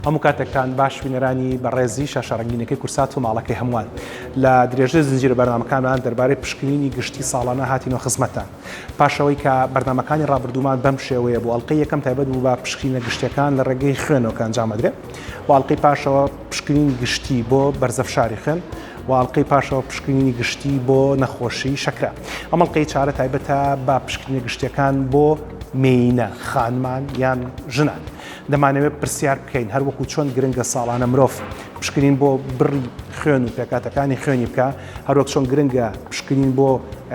هەموو کاتێکتان باش بینەرانی بەڕێزی شاشە ڕەنگینەکەی کورسات و ماڵەکەی هەمووان. لە درێژەی زنجیرە بەرنامەکانمان دەربارەی پشکنینی گشتی ساڵانە هاتینەوە خزمەتتان. پاش ئەوەی کە بەرنامەکانی ڕابردوومان بەم شێوەیە بوو، ئەڵقەی یەکەم تایبەت بوو بە پشکنینە گشتیەکان لە ڕێگەی خوێنەوە کە ئەنجام ئەدرێ و ئەڵقەی پاشەوە پشکنینی گشتی بۆ بەرزەفشاری خوێن و ئەڵقەی پاشەوە پشکنینی گشتی بۆ نەخۆشی شەکرە. ئەم ئەڵقەی چارە تایبەتە بە پشکنینە گشتیەکان بۆ مێینە، خانمان یان ژنان. دەمانەوێت پرسیار بکەین هەر وەکو چۆن گرنگە ساڵانە مرۆڤ پشکنین بۆ بڕی خوێن و پێکهاتەکانی خوێنی بکا، هەروەک چۆن گرنگە پشکنین بۆ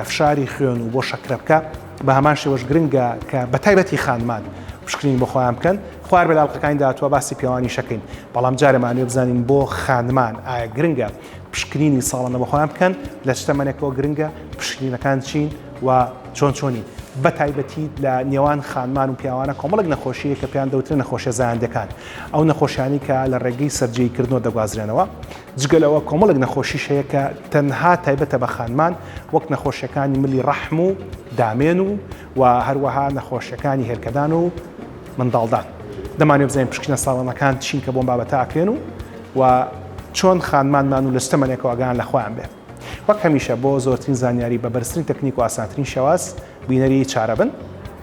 فشاری خوێن و بۆ شەکرە بکا، بە هەمان شێوەش گرنگە کە بە تایبەتی خانمان پشکنین بۆ خۆیان بکەن. خوار بێ لە ئەڵقەکانی داهاتووە باسی پیاوانیش ئەکەین، بەڵام جارێ مانەوێ بزانین بۆ خانمان ئایا گرنگە پشکنینی ساڵانە بۆ خۆیان بکەن، لە چ تەمەنێکەوە گرنگە، پشکنینەکان چین و چۆن چۆنین؟ بە تایبەتی لە نێوان خانمان و پیاوانە کۆمەڵێک نەخۆشی هەیە کە پێیان دەوترێت نەخۆشیە زایەندیەکان، ئەو نەخۆشیانەی کە لە ڕێگەی سەرجێیی کردنەوە دەگوازرێنەوە. جگە لەوە کۆمەڵێک نەخۆشیش هەیە کە تەنها تایبەتە بە خانمان وەک نەخۆشیەکانی ملی ڕەحم و دامێن و و هەروەها نەخۆشیەکانی هێلکەدان و منداڵدان. دەمانەوێت بزانین پشکنە ساڵانەکان چین کە بۆم بابەتە ئەکرێن و و چۆن خانمانمان و لە چ تەمەنێکەوە ئاگایان لە خۆیان بێ. وەک هەمیشە بۆ زۆرترین زانیاری بە بەرزترین تەکنیک و ئاسانترین شێواز بینەری چارە بن.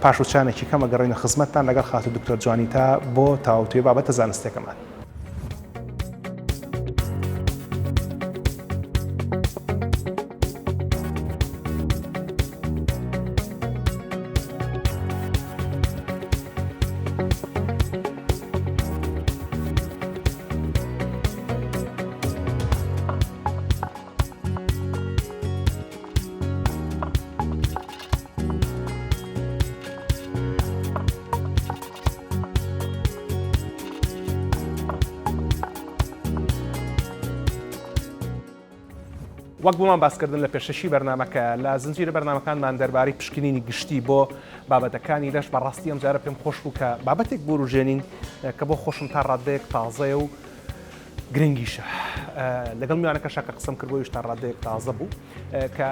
پاش وچانێکی کەم ئەگەڕێینە خزمەتتان لەگەڵ خاتوو دکتۆر جوانیتا بۆ تاوتوێ بابەتە زانستیەکەمان. وەک بۆمان باسکردن لە پێشەشی بەرنمەکە لە زنجیرە بەرنمەکانمان دەربارەی پشکنینی گشتی بۆ بابەتەکانی لەش بەڕاستی ئەم جارە پێم خۆش بوو کە بابەتێک بوروژێنین کە بۆ خۆشم تا ڕادەیەک تازەیە و گرنگیشە لەگەڵ میوانەکەشا کە قسەم کرد بۆیش تا ڕادەیەک تازە بوو کە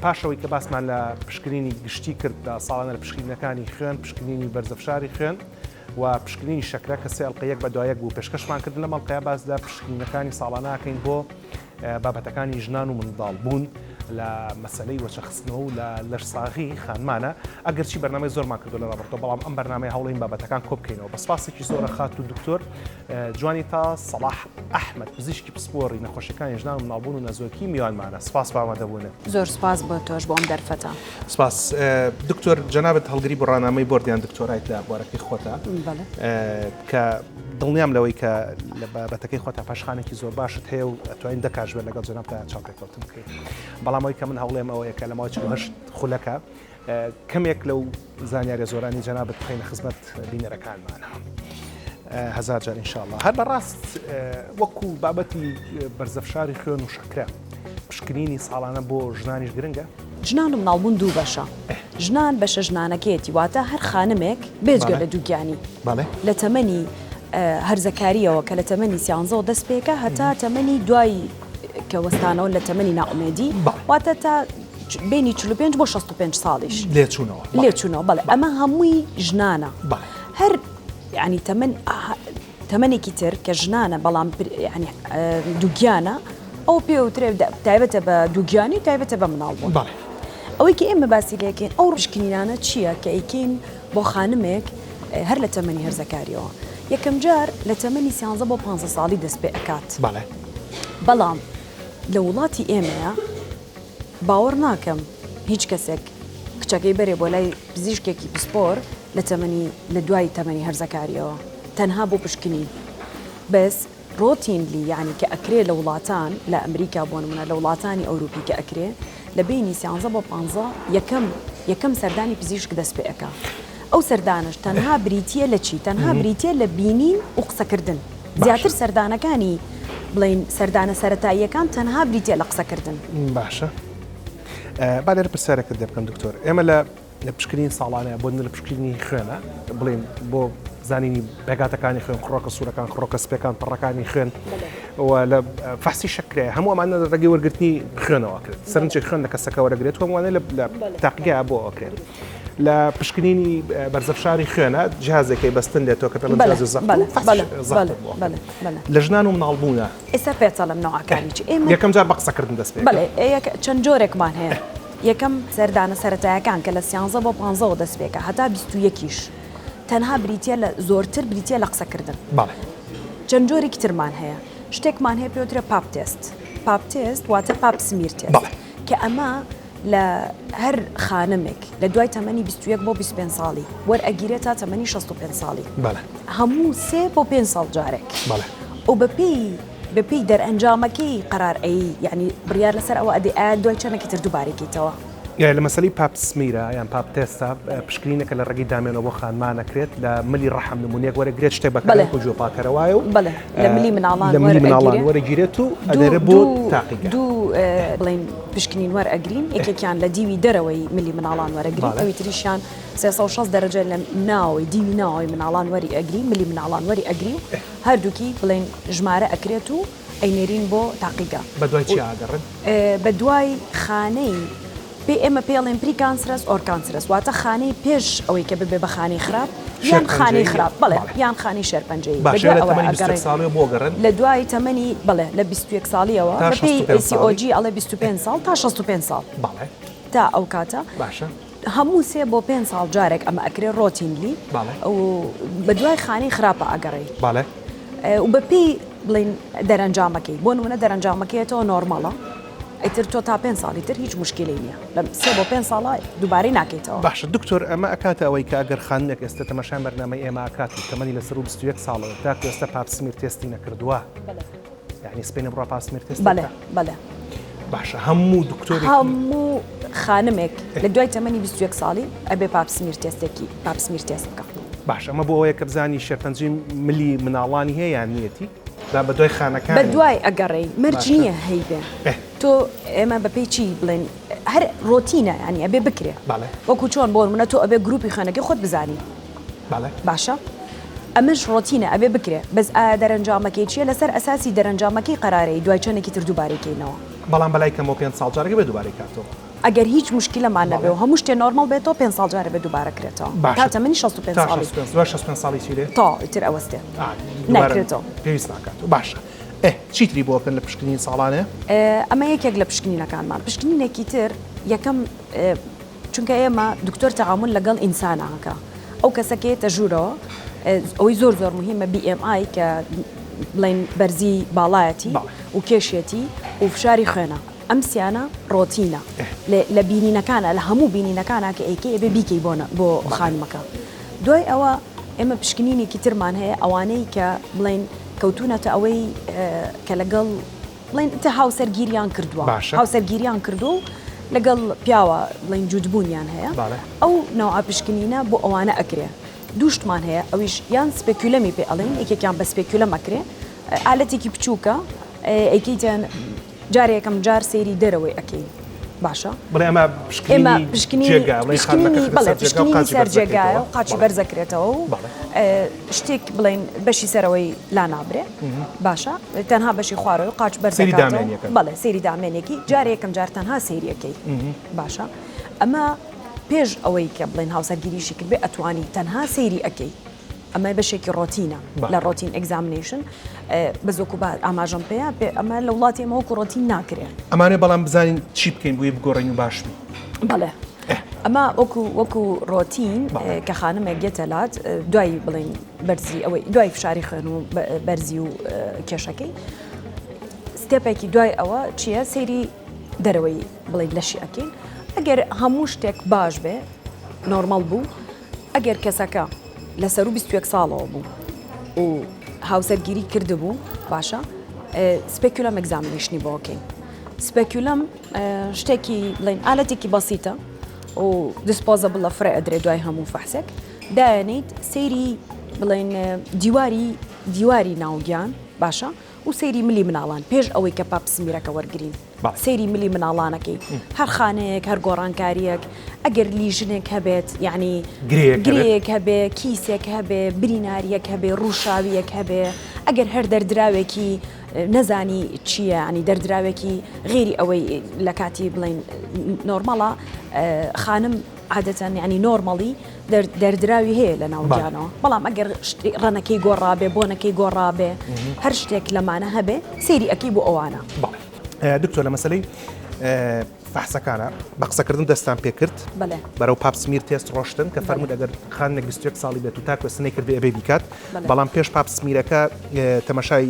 پاشەوەی کە باسمان لە پشکنینی گشتی کرد لە ساڵانە لە پشکنینەکانی خوێن پشکنینی بەرزەفشاری خوێن و پشکنینی شەکرە کە سێ ئەڵقە یەک بە دوایەک بوو پێشکەشمان کردن لەم ئەڵقەیە باس لە پشکنینەکانی ساڵانەکەین بۆ بابەتەکانی ژنان و منداڵ بوون لە مەسەلەی وەچەخستنەوە و لە لەشساغی خانمانە ئەگەرچی بەرنامەی زۆرمان کردو لە ڕابردوو بەڵام ئەم بەرنامەی هەوڵین بابەتەکان کۆبکەینەوە بە سپاسێکی زۆرە خاتوو دکتۆر جوانیتا سەڵاح ئەحمەد پزیشکی پسپۆڕی نەخۆشیەکانی ژنان و مناڵبوون و نەزۆکی میوانمانە سپاس بۆ ئامادەبوونت. زۆر سپاس بۆ تۆش بۆ ئەم دەرفەتە. سپاس دکتۆر جەنابت هەڵگری بڕوانامەی بۆرد یان دکتۆرایت لە بوارەکەی خۆتا کە دڵنیام لەوەی کە لە بابەتەکەی خۆتا پاشخانێکی زۆر باشت هەیە و ئەتوانین دە کاتژمێر لەگەڵ جەنابتا چاوپێکەوتن بکەین بەڵام ئەوەی کە من هەوڵێم ئەوەیە کە لە ماوەی 48 خولەکە کەمێک لەو زانیاریە زۆرانی جەنابت بخەینە خزمەت بینەرەکانمانە. هەزار جار ئینشاءاللە هەر بەڕاست وەکو بابەتی بەرزەفشاری خوێن و شەکرە پشکنینی ساڵانە بۆ ژنانیش گرنگە؟ ژنان و مناڵبوون دوو بەشە ژنان بەشە ژنانەکەیەتی واتە هەر خانمێک بێجگە لە دووگیانی لە تەمەنی هەرزەکاریەوە کە لە تەمەنی سیانزەوە دەست پێکە هەتا تەمەنی دوای کە وەستانەوە لە تەمەنی نائومێدی واتە تا بینی 45 بۆ 65 ساڵیش لێچوونەوە لێچوونەوە بەڵێ ئەمە هەمووی ژنانە هەر یعنی تەمەن تەمەنێکی تر کە ژنانە بەڵام یعنی دووگیانە ئەو پێوترێ تایبەتە بە دووگیانی و تایبەتە بە مناڵ بوون ئەوەی کە ئێمە باسی لێکەین ئەو ڕشکنینانە چییە کە ئەیکەین بۆ خانمێک هەر لە تەمەنی هەرزەکاریەوە یەکەم جار لە تەمەنی سیانزە بۆ پانزە ساڵی دەست پێ ئەکات بەڵام لە وڵاتی ئێمەیە باوەڕ ناکەم هیچ کەسێک کچەکەی بەرێ بۆ لای پزیشکێکی پسپۆر لە تەمەنی لە دوای تەمەنی هەرزەکاریەوە تەنها بۆ پشکنین بەس routinely یانی کە ئەکرێ لە وڵاتان لە ئەمریکا بۆ نمونە لە وڵاتانی ئەوروپی کە ئەکرێ لە بەینی سیانزە بۆ پانزە یەکەم یەکەم سەردانی پزیشک دەست پێ ئەکا ئەو سەردانەش تەنها بریتیە لە چی تەنها بریتیە لە بینین و قسەکردن زیاتر سەردانەکانی بڵێین سەردانە سەرەتاییەکان تەنها بریتیە لە قسەکردن. باشە با لێرە پرسیارێکت لێ بکەم دکتۆر ئێمە لە لە پشکنین ساڵانە بۆ لە پشکنینی خوێنە بڵێن بۆ زانینی پێکاتەکانی خوێن خڕۆکە سوورەکان خڕۆکە سپەکان پەڕەکانی خوێن و لە فەحسی شەکرەیە هەموو ئەمانە لە ڕێگەی وەرگرتنی خوێنەوە کرد سەرنجێک خوێن لە کەسەکە وەرەگرێت هەمووانە لە تاقیگە بۆ ئەکرێت. لە پشکنینی بەرزەفشاری خوێنە جیهازێکەی بەستن لێ تۆ کە پێڵن بەڵێ جیاز زەخت بەڵێ و فەحس بەڵێ زەخت بەڵێ بۆ بەڵێ بەڵێ. لە ژنان و مناڵبوونە. ئێستا پێتەڵێم نەوعەکانی چی ئێمە. یەکەم جار بە قسەکردن دەست پێ بەڵێ کرد. ئێ یەک چەند جۆرێکمان هەیە یەکەم سەردانە سەرەتایەکان کە لە سیانزە بۆ پانزەوە دەست پێکا هەتا 21یش تەنها بریتیە لە زۆرتر بریتیە لە قسەکردن. بەڵێ. چەند جۆرێکی ترمان هەیە شتێکمان هەیە پێوترێ pap test pap test واتە pap smear test بەڵێ. کە ئەمە لە هەر خانمێک لە دوای تەمەنی 21 بۆ 25 ساڵی وەرئەگیرێت تا تەمەنی 65 ساڵی بەڵێ. هەموو سێ بۆ پێنج ساڵ جارێک بەڵێ. و بەپێی بەپێی دەرئەنجامەکەی قەرار ئەی یعنی بڕیار لەسەر ئەوە ئەدەی ئایا دوای چەندێکی تر دووبارەی کەیتەوە. لە مەسەلەی pap smear ە یان pap test ە پشکنینەکە لە ڕێگەی دامێنەوە بۆ خانمان ئەکرێت لە ملی ڕەحم نمونەیەک وەرەگرێت شتێک بە بەڵێ. کەرەوەکو گوێ پاکەرە وایە و بەڵێ لە ملی مناڵان لە ملی مناڵان وەرئەگیرێ. وەرەگیرێت و دوو ئەنێرێ بۆ دوو تاقیگە. دوو بڵێین پشکنین وەرئەگرین یەکێکیان لە دیوی دەرەوەی ملی مناڵان وەرەگرین بەڵێ. ئەوی تریشیان 360 دەرەجە لە ناوەوەی دیوی ناوەوەی مناڵان وەری ئەگری ملی مناڵان وەری ئەگری و هەردووکی بڵێین ژمارە ئەکرێت و ئەینێرین بۆ تاقیگە. بە دوای چیا ئەگەڕێن؟ بە دوای خانەی پێ ئێمە پێی ئەڵێن precancerous or cancerous واتە خانەی پێش ئەوەی کە ببێ بە خانەی خراپ یان خانەی شێرپەنجەیی خراپ بەڵێ بەڵێ. یان خانەی شێرپەنجەیی بە باشە دوای لە ئەوە تەمەنی 21 ئەگەڕێین ساڵیەوە بۆ گەڕێن؟ لە دوای تەمەنی بەڵێ لە 21 ساڵیەوە تا بە پێی 65 ساڵی ACOG ئەڵێ 25 ساڵ تا 65 ساڵ بەڵێ. تا ئەو کاتە باشە. هەموو سێ بۆ پێنج ساڵ جارێک ئەمە ئەکرێ routinely بەڵێ. و بە دوای خانەی خراپە ئەگەڕێی بەڵێ. و بە پێی بڵێین دەرەنجامەکەی بۆ نمونە دەرەنجامەکەیەتەوە نۆرمەڵە ئیتر تۆ تا پێنج ساڵی تر هیچ موشکیلەی نییە لە سێ بۆ پێنج ساڵە دووبارەی ناکەیتەوە. باشە دکتۆر ئەمە ئەکاتە ئەوەی کە ئەگەر خانمێک ئێستا تەماشای بەرنامەی ئێمە ئەکات و تەمەنی لە سەروو 21 ساڵەوە تاکو ئێستا pap smear test ی نەکردووە یعنی سبەینێ بڕوا pap smear test بەڵێ بەڵێ. باشە هەموو دکتۆرێکی هەموو خانمێک لە دوای تەمەنی 21 ساڵی ئەبێ pap smear test ێکی pap smear test بکە. باشە ئەمە بۆ ئەوەیە کە بزانی شێرپەنجەی ملی مناڵانی هەیە یان نیەتی؟ دا بە دوای خانەکانی. بە دوای ئەگەڕێی مەرج نییە هەیبێ تۆ ئێمە بە پێی چی بڵێن هەر ڕۆتینە ینی ئەبێ بکرێ وەکو چۆن بۆ منە تۆ ئەبێ گروپی خوێنەکەی خۆت بزانی باشە ئەمەش ڕۆتینە ئەبێ بکرێ بەس ئایا دەرەنجامەکەی چییە لەسەر ئەساسی دەرەنجامەکەی قەرارەی دوای چەندێکی تر دووبارەی کەینەوە. بەڵام بەلای کەمەوە پێنج ساڵ جارێک ئەبێ دووبارەی کاتەوە. ئەگەر هیچ موشکیلەمان نەبێ و هەموو شتێ نۆرماڵ بێتەوە پێنج ساڵ جارێ بێ دووبارە کرێتەوە تا تەمەنی 65 ساڵی. دوای 65 ساڵی چی لێ؟ تەواو ئیتر ئەوەستێ ناکرێتەوە. پێویست ناکات باشە ئێ چی تری بۆ ئەکەن لە پشکنین ساڵانێ؟ ئەمە یەکێک لە پشکنینەکانمان پشکنینێکی تر یەکەم چونکە ئێمە دکتۆر تەعامول لەگەڵ ئینسانە ئەکا ئەو کەسە کە یەتە ژوورەوە ئەوەی زۆر زۆر مهمە BMI کە بڵێن بەرزی باڵایەتی و کێشێتی و فشاری خوێنە ئەم سیانە ڕۆتینە لە بینینەکانە لە هەموو بینینەکانە کە ئەیکەی ئەبێ بیکەی بۆ بۆ خانمەکە دوای ئەوە ئێمە پشکنینێکی ترمان هەیە ئەوانەی کە بڵێن کەوتونەتە ئەوەی کە لەگەڵ بڵێن تە هاوسەرگیریان کردووە باشە. هاوسەرگیریان کردووە و لەگەڵ پیاوە بڵێن جووتبوونیان هەیە بەڵێ. ئەو نەوعە پشکنینە بۆ ئەوانە ئەکرێ دوو شتمان هەیە ئەویش یان speculum ی پێ ئەڵێن یەکێکیان بە speculum ئەکرێ ئالەتێکی بچووکە ئەیکەیتە جارێ یەکەم جار سەیری دەرەوەی ئەکەین باشە بڵێ ئەمە ئێمە پشکنینی پشکنینی جێگا بڵێ خانمەکە پشکنینی بەڵێ سەر جێگا و پشکنینی قاچی سەر جێگایە بەرزەکرێتەوە و قاچی بەڵێ بەرزەکرێتەوە و بەڵێ شتێک بڵێین بەشی سەرەوەی لا نابرێ باشە تەنها بەشی خوارەوەی و قاچ بەرز سەیری دەکاتەوە دامێنیەکەن. بەڵێ سەیری دامێنێکی جارێ یەکەم جار تەنها سەیریەکەی باشە ئەمە پێش ئەوەی کە بڵێن هاوسەرگیریشی کردبێ ئەتوانی تەنها سەیری ئەکەی ئەمە بەشێکی ڕۆتینە لە routine examination بەس وەکو با ئاماژەم پێیە پێ ئەمە لە وڵاتی ئێمە وەکو ڕۆتین ناکرێ. ئەمانێ بەڵام بزانین چی بکەین بۆی بگۆڕین و باش بین. بەڵێ ئەمە وەکو وەکو ڕۆتین کە خانمێک یەتە لات دوای بڵێین بەرزی ئەوەی دوای فشاری خوێن و بەرزی و کێشەکەی step ێکی دوای ئەوە چییە سەیری دەرەوەی بڵێین لەشی ئەکەین ئەگەر هەموو شتێک باش بێ نۆرمەڵ بوو ئەگەر کەسەکە لە سەروو 21 ساڵەوە بوو و هاوسەرگیری کردبوو باشە speculum examination ی بۆ کەین speculum شتێکی بڵێن ئالەتێکی بەسیتە و disposable ە فرە ئەدرێ دوای هەموو فەحسێک دایەنیت سەیری بڵێن دیواری دیواری ناوگیان باشە و سەیری ملی مناڵان پێش ئەوەی کە pap smear ەکە وەرگین سەیری ملی مناڵانەکەی هەر خانەیەک هەر گۆڕانکاریەک ئەگەر lesion ێک هەبێت یعنی گرێیەک هەبێ کیسێک هەبێ بریناریەک هەبێ ڕووشاویەک هەبێ ئەگەر هەر دەردراوێکی نەزانی چییە ینی دەردراوێکی غێری ئەوەی لە کاتی بڵین نۆرمەڵە خانم. عادەتەن یانی normally دەردراوی هەیە لە ناو گیانەوە بەڵام ئەگەر ڕەنەکەی گۆڕابێ بۆنەکەی گۆڕابێ هەر شتێک لەمانە هەبێ سەیری ئەکەی بۆ ئەوانە. دکتۆر لە مەسەلەی فەحسەکانە بە قسەکردن دەستان پێکرد بەرەو pap smear test ڕۆشتن کە فەرموود ئەگەر خانمێک 21 ساڵی بێت و تاکو سنەی کردێ ئەبێ بیکات بەڵام پێش pap smear ەکە تەماشای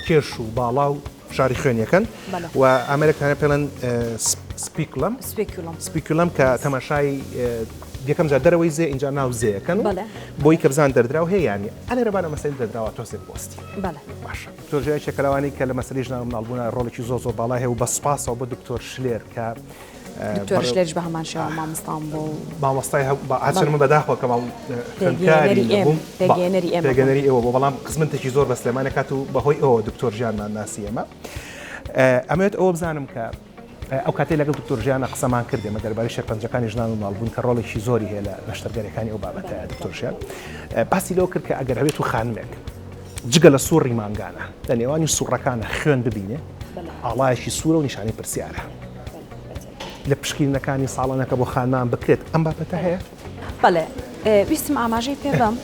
کێش و باڵا و فشاری خوێنیەکەن و ئامێرێک هەیە پێڵێن speculum speculum کە تەماشای یەکەم جار دەرەوەی زێ ئینجا ناو زێیەکەن بۆی کە بزان دەردراو هەیە یان نیە. ئەلێرە با لە مەسەلەی دەردراوە تۆزێک بوەستین. باشە دکتۆر ژیان یەکێکە لەوانەی کە لە مەسەلەی ژنان و مناڵبوونا ڕۆڵێکی زۆر زۆر باڵای هەیە و بە سوپاسەوە بۆ دکتۆر شلێر کە دکتۆر شلێریش بە هەمان شێوە مامۆستام بوو. مامۆستای هەرچەند من بەداخەوە کە خوێندکاری نەبووم پێگەیەنەری ئێمە پێگەیەنەری ئێوە بوو بەڵام خزمەتێکی زۆر بە سلێمانی کات و بەهۆی ئەوە دکتۆر ژیانمان ناسی ئێمە ئەمەوێت ئەوە بزانم کە ئەو کاتەی لەگەڵ دکتۆر ژیانە قسەمان کرد ئێمە دەربارەی شێرپەنجەکانی ژنان و مناڵبوون کە ڕۆڵێکی زۆری هەیە لە نەشتەرگەریەکانی ئەو بابەتە دکتۆر ژیان باسی لەوە کرد کە ئەگەر هەبێت و خانمێک جگە لە سوڕی مانگانە لە نێوانی سوڕەکانە خوێن ببینێ ئاڵایەکی سوورە و نیشانەی پرسیارە لە پشکینەکانی ساڵانەکە بۆ خانمان بکرێت ئەم بابەتە هەیە؟ بەڵێ ویستم ئاماژەی پێ بەم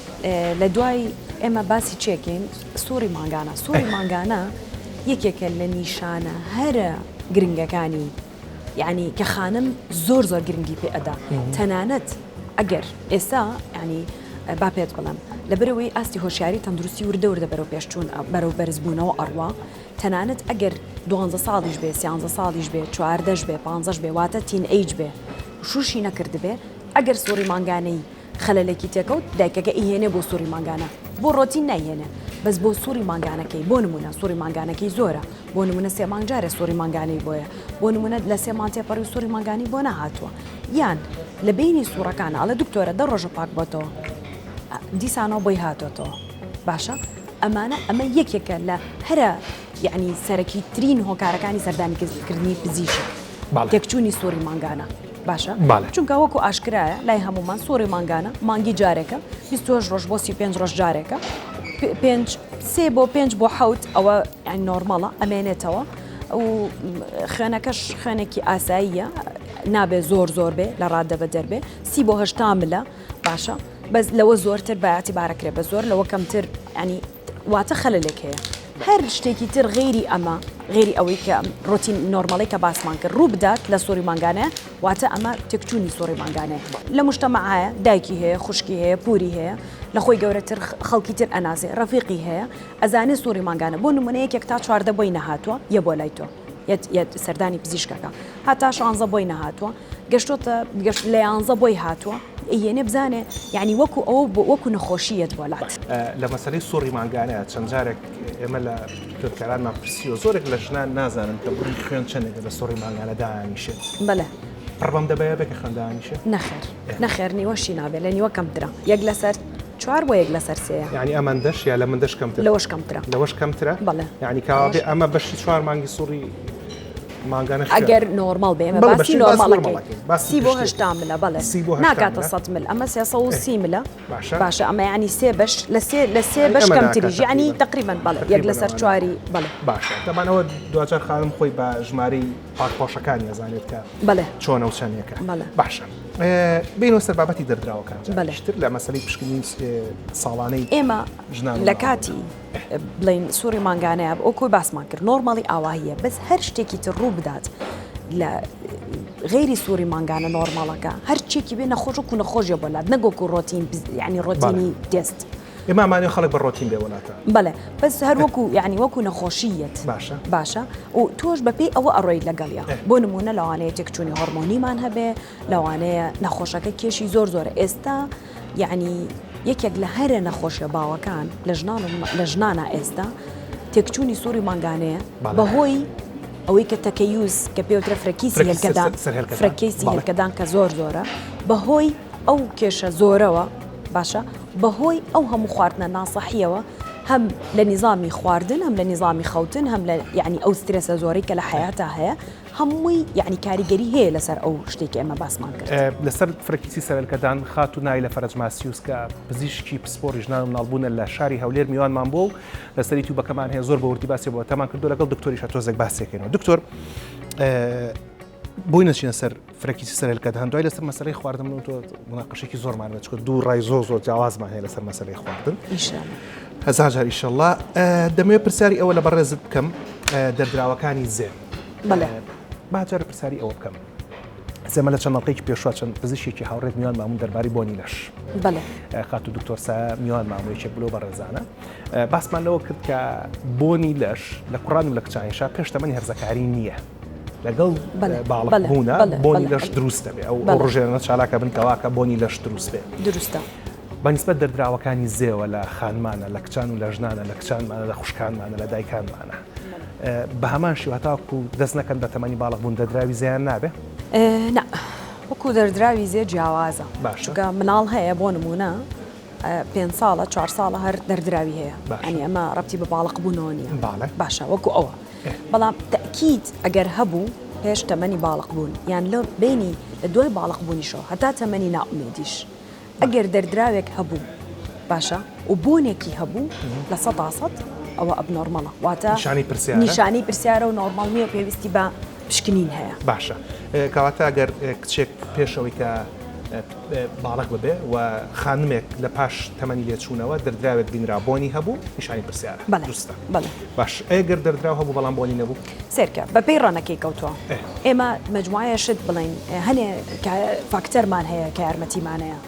لە دوای ئێمە باسی چێکین سوڕی مانگانە سوڕی مانگانە یەکێکە لە نیشانە هەرە گرنگەکانی یعنی کە خانم زۆر زۆر گرنگی پێ ئەدا تەنانەت ئەگەر ئێستا یعنی با پێت بڵێم لەبەرئەوەی ئاستی هۆشیاری تەندروستی وردە وردە بەرەو پێشچوون بەرەو بەرزبوونەوە ئەڕوا تەنانەت ئەگەر دوانزە ساڵیش بێ سیانزە ساڵیش بێ چواردەش بێ پانزەش بێ واتە teenage بێ شووشی نەکردبێ ئەگەر سوڕی مانگانەی خەلەلێکی تێکەوت دایکەکە ئیهێنێ بۆ سوڕی مانگانە بۆ ڕۆتین نایهێنێ بەس بۆ سوڕی مانگانەکەی بۆ نمونە سوڕی مانگانەکەی زۆرە بۆ نمونە سێ مانگ جارێ سوڕی مانگانەی بۆیە بۆ نمونە لە سێ مان تێپەڕی و سوڕی مانگانی بۆ نەهاتووە یان لە بەینی سوڕەکانە ئەڵێ دکتۆرە دە ڕۆژە پاک بۆتەوە دیسانەوە بۆی هاتۆتەوە باشە ئەمانە ئەمە یەکێکە لە هەرە یعنی سەرەکی ترین هۆکارەکانی سەردانی کردنی پزیشک تێکچوونی سوڕی مانگانە باشە چونکە وەکو ئاشکرایە لای هەمومان سوڕی مانگانە مانگی جارێکە 28 ڕۆژ بۆ 35 ڕۆژ جارێکە پێنج سێ بۆ پێنج بۆ حەوت ئەوە normal ە ئەمێنێتەوە و خوێنەکەش خوێنێکی ئاساییە نابێ زۆر زۆر بێ لە ڕادە بە دەربێ سی بۆ هەشتا ملە باشە بەس لەوە زۆرتر بایەتی بارەکرێ بە زۆر لەوە کەمتر ینی واتە خەلەلێک هەیە هەر شتێکی تر غەیری ئەمە غەیری ئەوەی کە ڕۆتین normal ەی کە باسمان کرد ڕوو بدات لە سوڕی مانگانە واتە ئەمە تێکچوونی سوڕی مانگانەیە لە مجتەمەعایە دایکی هەیە خوشکی هەیە پوری هەیە لە خۆی گەورەتر خەڵکی تر ئەناسێ ڕەفیقی هەیە ئەزانێ سوڕی مانگانە بۆ نمونە یەکێک تا 14 بۆی نەهاتووە یە بۆ لای تۆ یەت سەردانی پزیشکەکە هەتا شانزە بۆی نەهاتووە گەشتۆتە گەشت لە یانزە بۆی هاتووە ئەیەنێ بزانێ یعنی وەکو ئەوە بۆ وەکو نەخۆشیەت بۆ لات. لە مەسەلەی سوڕی مانگانە چەند جارێک ئێمە لە خوێندکارانمان پرسیوە زۆرێک لە ژنان نازانن کە بڕی خوێن چەندێکە لە سوڕی مانگانە دانیشێت. بەلێ. پڕ بەم دەبەیە بێ کە خوێن دانیشێ؟ نەخێر نەخێر نیوەشی نابێ لە نیوە کەمترە یەک لەسەر چوار بۆ یەک لەسەر سێیە. یانی ئەمەندەش یا لەمەندەش کەمتر؟ لەوەش کەمترە. لەوەش کەمترە؟ بەڵێ. یانی کەوابێ ئەمە بەشی چوار مانگی سوڕی مانگانە خوێن. ئەگەر normal بێ ئێمە باسی normal ەکەین سی بۆ 80 ملە بەڵێ ناکاتە 100 مل ئەمە 330 ملە باشە ئەمە یعنی سێ بەش لە سێ لە سێ بەش کەمتریش یعنی تقریبا بەڵێ یەک لەسەر چواری بەڵێ باشە تەبانەوە دواجار خانم خۆی بە ژمارەی پاکپۆشەکانی ئەزانێت کە بەڵێ چۆنە و چەندێکە باشە بینەوە سەر بابەتی دەردراوەکان بەڵێشتر لە مەسەلەی پشکنین ساڵانەی ئێمە لە کاتی بڵێین سوڕی مانگانەیە وەکو باسمان کرد normal ی ئاواهیە بەس هەر شتێکی تر ڕوو بدات لە غەیری سوڕی مانگانە normal ەکە هەر چێکی بێ نەخۆش وەکو نەخۆشیە بۆ لات نەگۆکو ڕۆتین یعنی ڕۆتینی تێست ئێمە ئەمانەوێ خەڵک بە ڕۆتین بێ وەلاتە. بەڵێ بەس هەر وەکو یعنی وەکو نەخۆشییەت باشە باشە و تۆش بەپێی ئەوە ئەڕۆیت لەگەڵیا بۆ نمونە لەوانەیە تێکچوونی هۆرمۆنیمان هەبێ لەوانەیە نەخۆشەکە کێشی زۆر زۆرە ئێستا یەعنی یەکێک لە هەرە نەخۆشیە باوەکان لە ژنان و لە ژنانا ئێستا تێکچوونی سوڕی مانگانەیە بەهۆی ئەوەی کە تەکەیوز کە پێوترە فرەکیسی هێلکەدان فرەکیسی هێلکەدان کە زۆر زۆرە بەهۆی ئەو کێشە زۆرەوە باشە بەهۆی ئەو هەموو خواردنە ناسەحیەوە هەم لە نیزامی خواردن هەم لە نیزامی خەوتن هەم لە یعنی ئەو سترێسە زۆرەی کە لە حیاتا هەیە هەمووی یەعنی کاریگەری هەیە لەسەر ئەو شتەی کە ئێمە باسمان کرد. لەسەر فرەکیسی سەرەلکەدان خاتوو نایلە فەرەج ماسیوس کە پزیشکی پسپۆڕی ژنان و مناڵبوونە لە شاری هەولێر میوانمان بووە و لەسەر یوتیوبەکەمان هەیە زۆر بە وردی باسی بۆ تەمان کردو لەگەڵ دکتۆریشە تۆزێک باسێکەینەوە دکتۆر. بۆی نەچینە سەر فرەکیسی سەر هێلکەدان دوای لەسەر مەسەلەی خواردن من و تۆ مناقەشێکی زۆرمان هەیە چونکە دوو ڕای زۆر زۆر جیاوازمان هەیە لەسەر مەسەلەی خواردن ئیشەڵا هەزار جار ئیشەڵا دەمەوێت پرسیاری ئەوە لە بەڕێزت بکەم دەردراوەکانی زێ بەڵێ با جارە پرسیاری ئەوە بکەم ئێمە لە چەند ئەڵقەیەکی پێشوە چەند پزیشکێکی هاوڕێت میوان مامون دەربارەی بۆنی لەش بەڵێ خاتوو دکتۆر سایە میوان مامو یەکێک بلۆ بەڕێزانە باسمان لەوە کرد کە بۆنی لەش لە کوڕان و لە کچانیشا پێش تەمەنی هەرزەکاری نییە لەگەڵ باڵقبوونە بۆنی لەش دروست دەبێ ئەو ڕژێنە چالاکە بن کەواکە بۆنی لەش دروست بێ دروستە. بەنیسبەت دەردراوەکانی زێوە لە خانمانە لە کچان و لە ژنانە لە کچانمانە لە خوشکانمانە لە دایکانمانە بە هەمان شێوە هەتاکو دەست نەکەن بە تەمەنی باڵق بوون دەردراوی زێیان نابێ؟ نا وەکو دەردراوی زێ جیاوازە باشە چونکە مناڵ هەیە بۆ نمونە پێنج ساڵە چوار ساڵە هەر دەردراوی هەیە ینی ئەمە ڕەبتی بە باڵق بوونەوە نییە باشە وەکو ئەوە بەڵام تەکیید ئەگەر هەبوو پێش تەمەنی باڵق بوون یان لە بینی لە دوای باڵق بوونیشەوە هەتا تەمەنی نائومێدیش ئەگەر دەردراوێک هەبوو باشە و بۆنێکی هەبوو 100% ئەوە abnormal ە واتە نیشانەی پرسیارە و نۆرمەڵ نییە پێویستی بە پشکنین هەیە. باشە کەواتە ئەگەر کچێک پێشەوەی کە باڵق ببێ و خانمێک لە پاش تەمەنی لێچوونەوە دەردراوێک بینرا بۆنی هەبوو نیشانی پرسیارە بەڵێ دروستە بەڵێ باش ئەگەر دەردراو هەبوو بەڵام بۆنی نەبوو؟ سەیرکە بەپێی ڕەنەکەی کەوتووە ئێمە مەجموعەیە شت بڵێین هەنێ فاکتەرمان هەیە کە یارمەتیمانەیە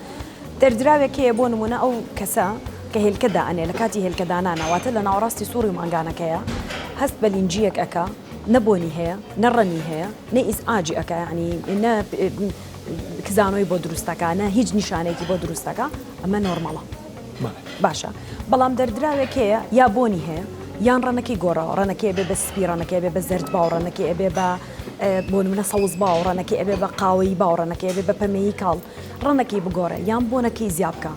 دەردراوێک هەیە بۆ نمونە ئەو کەسە کە هێلکە دائەنێ لە کاتی هێلکەدانانە واتە لە ناوەڕاستی سوڕی مانگانەکەیە هەست بە لینجیەک ئەکا نە بۆنی هەیە نە ڕەنی هەیە نە ئیزعاجی ئەکا یانی نە کزانۆی بۆ دروستەکە نە هیچ نیشانێکی بۆ دروستەکە ئەمە نۆرمەڵە باشە بەڵام دەردراوێک هەیە یا بۆنی هەیە یان ڕەنەکەی گۆڕاوە ڕەنەکەی ئەبێ بە سپی ڕەنەکەی ئەبێ بە زەرد باو ڕەنەکەی ئەبێ بە بۆ نمونە سەوز باو ڕەنەکەی ئەبێ بە قاوەیی باو ڕەنەکەی ئەبێ بە پەمەیی کاڵ ڕەنەکەی بگۆڕێ یان بۆنەکەی زیا بکە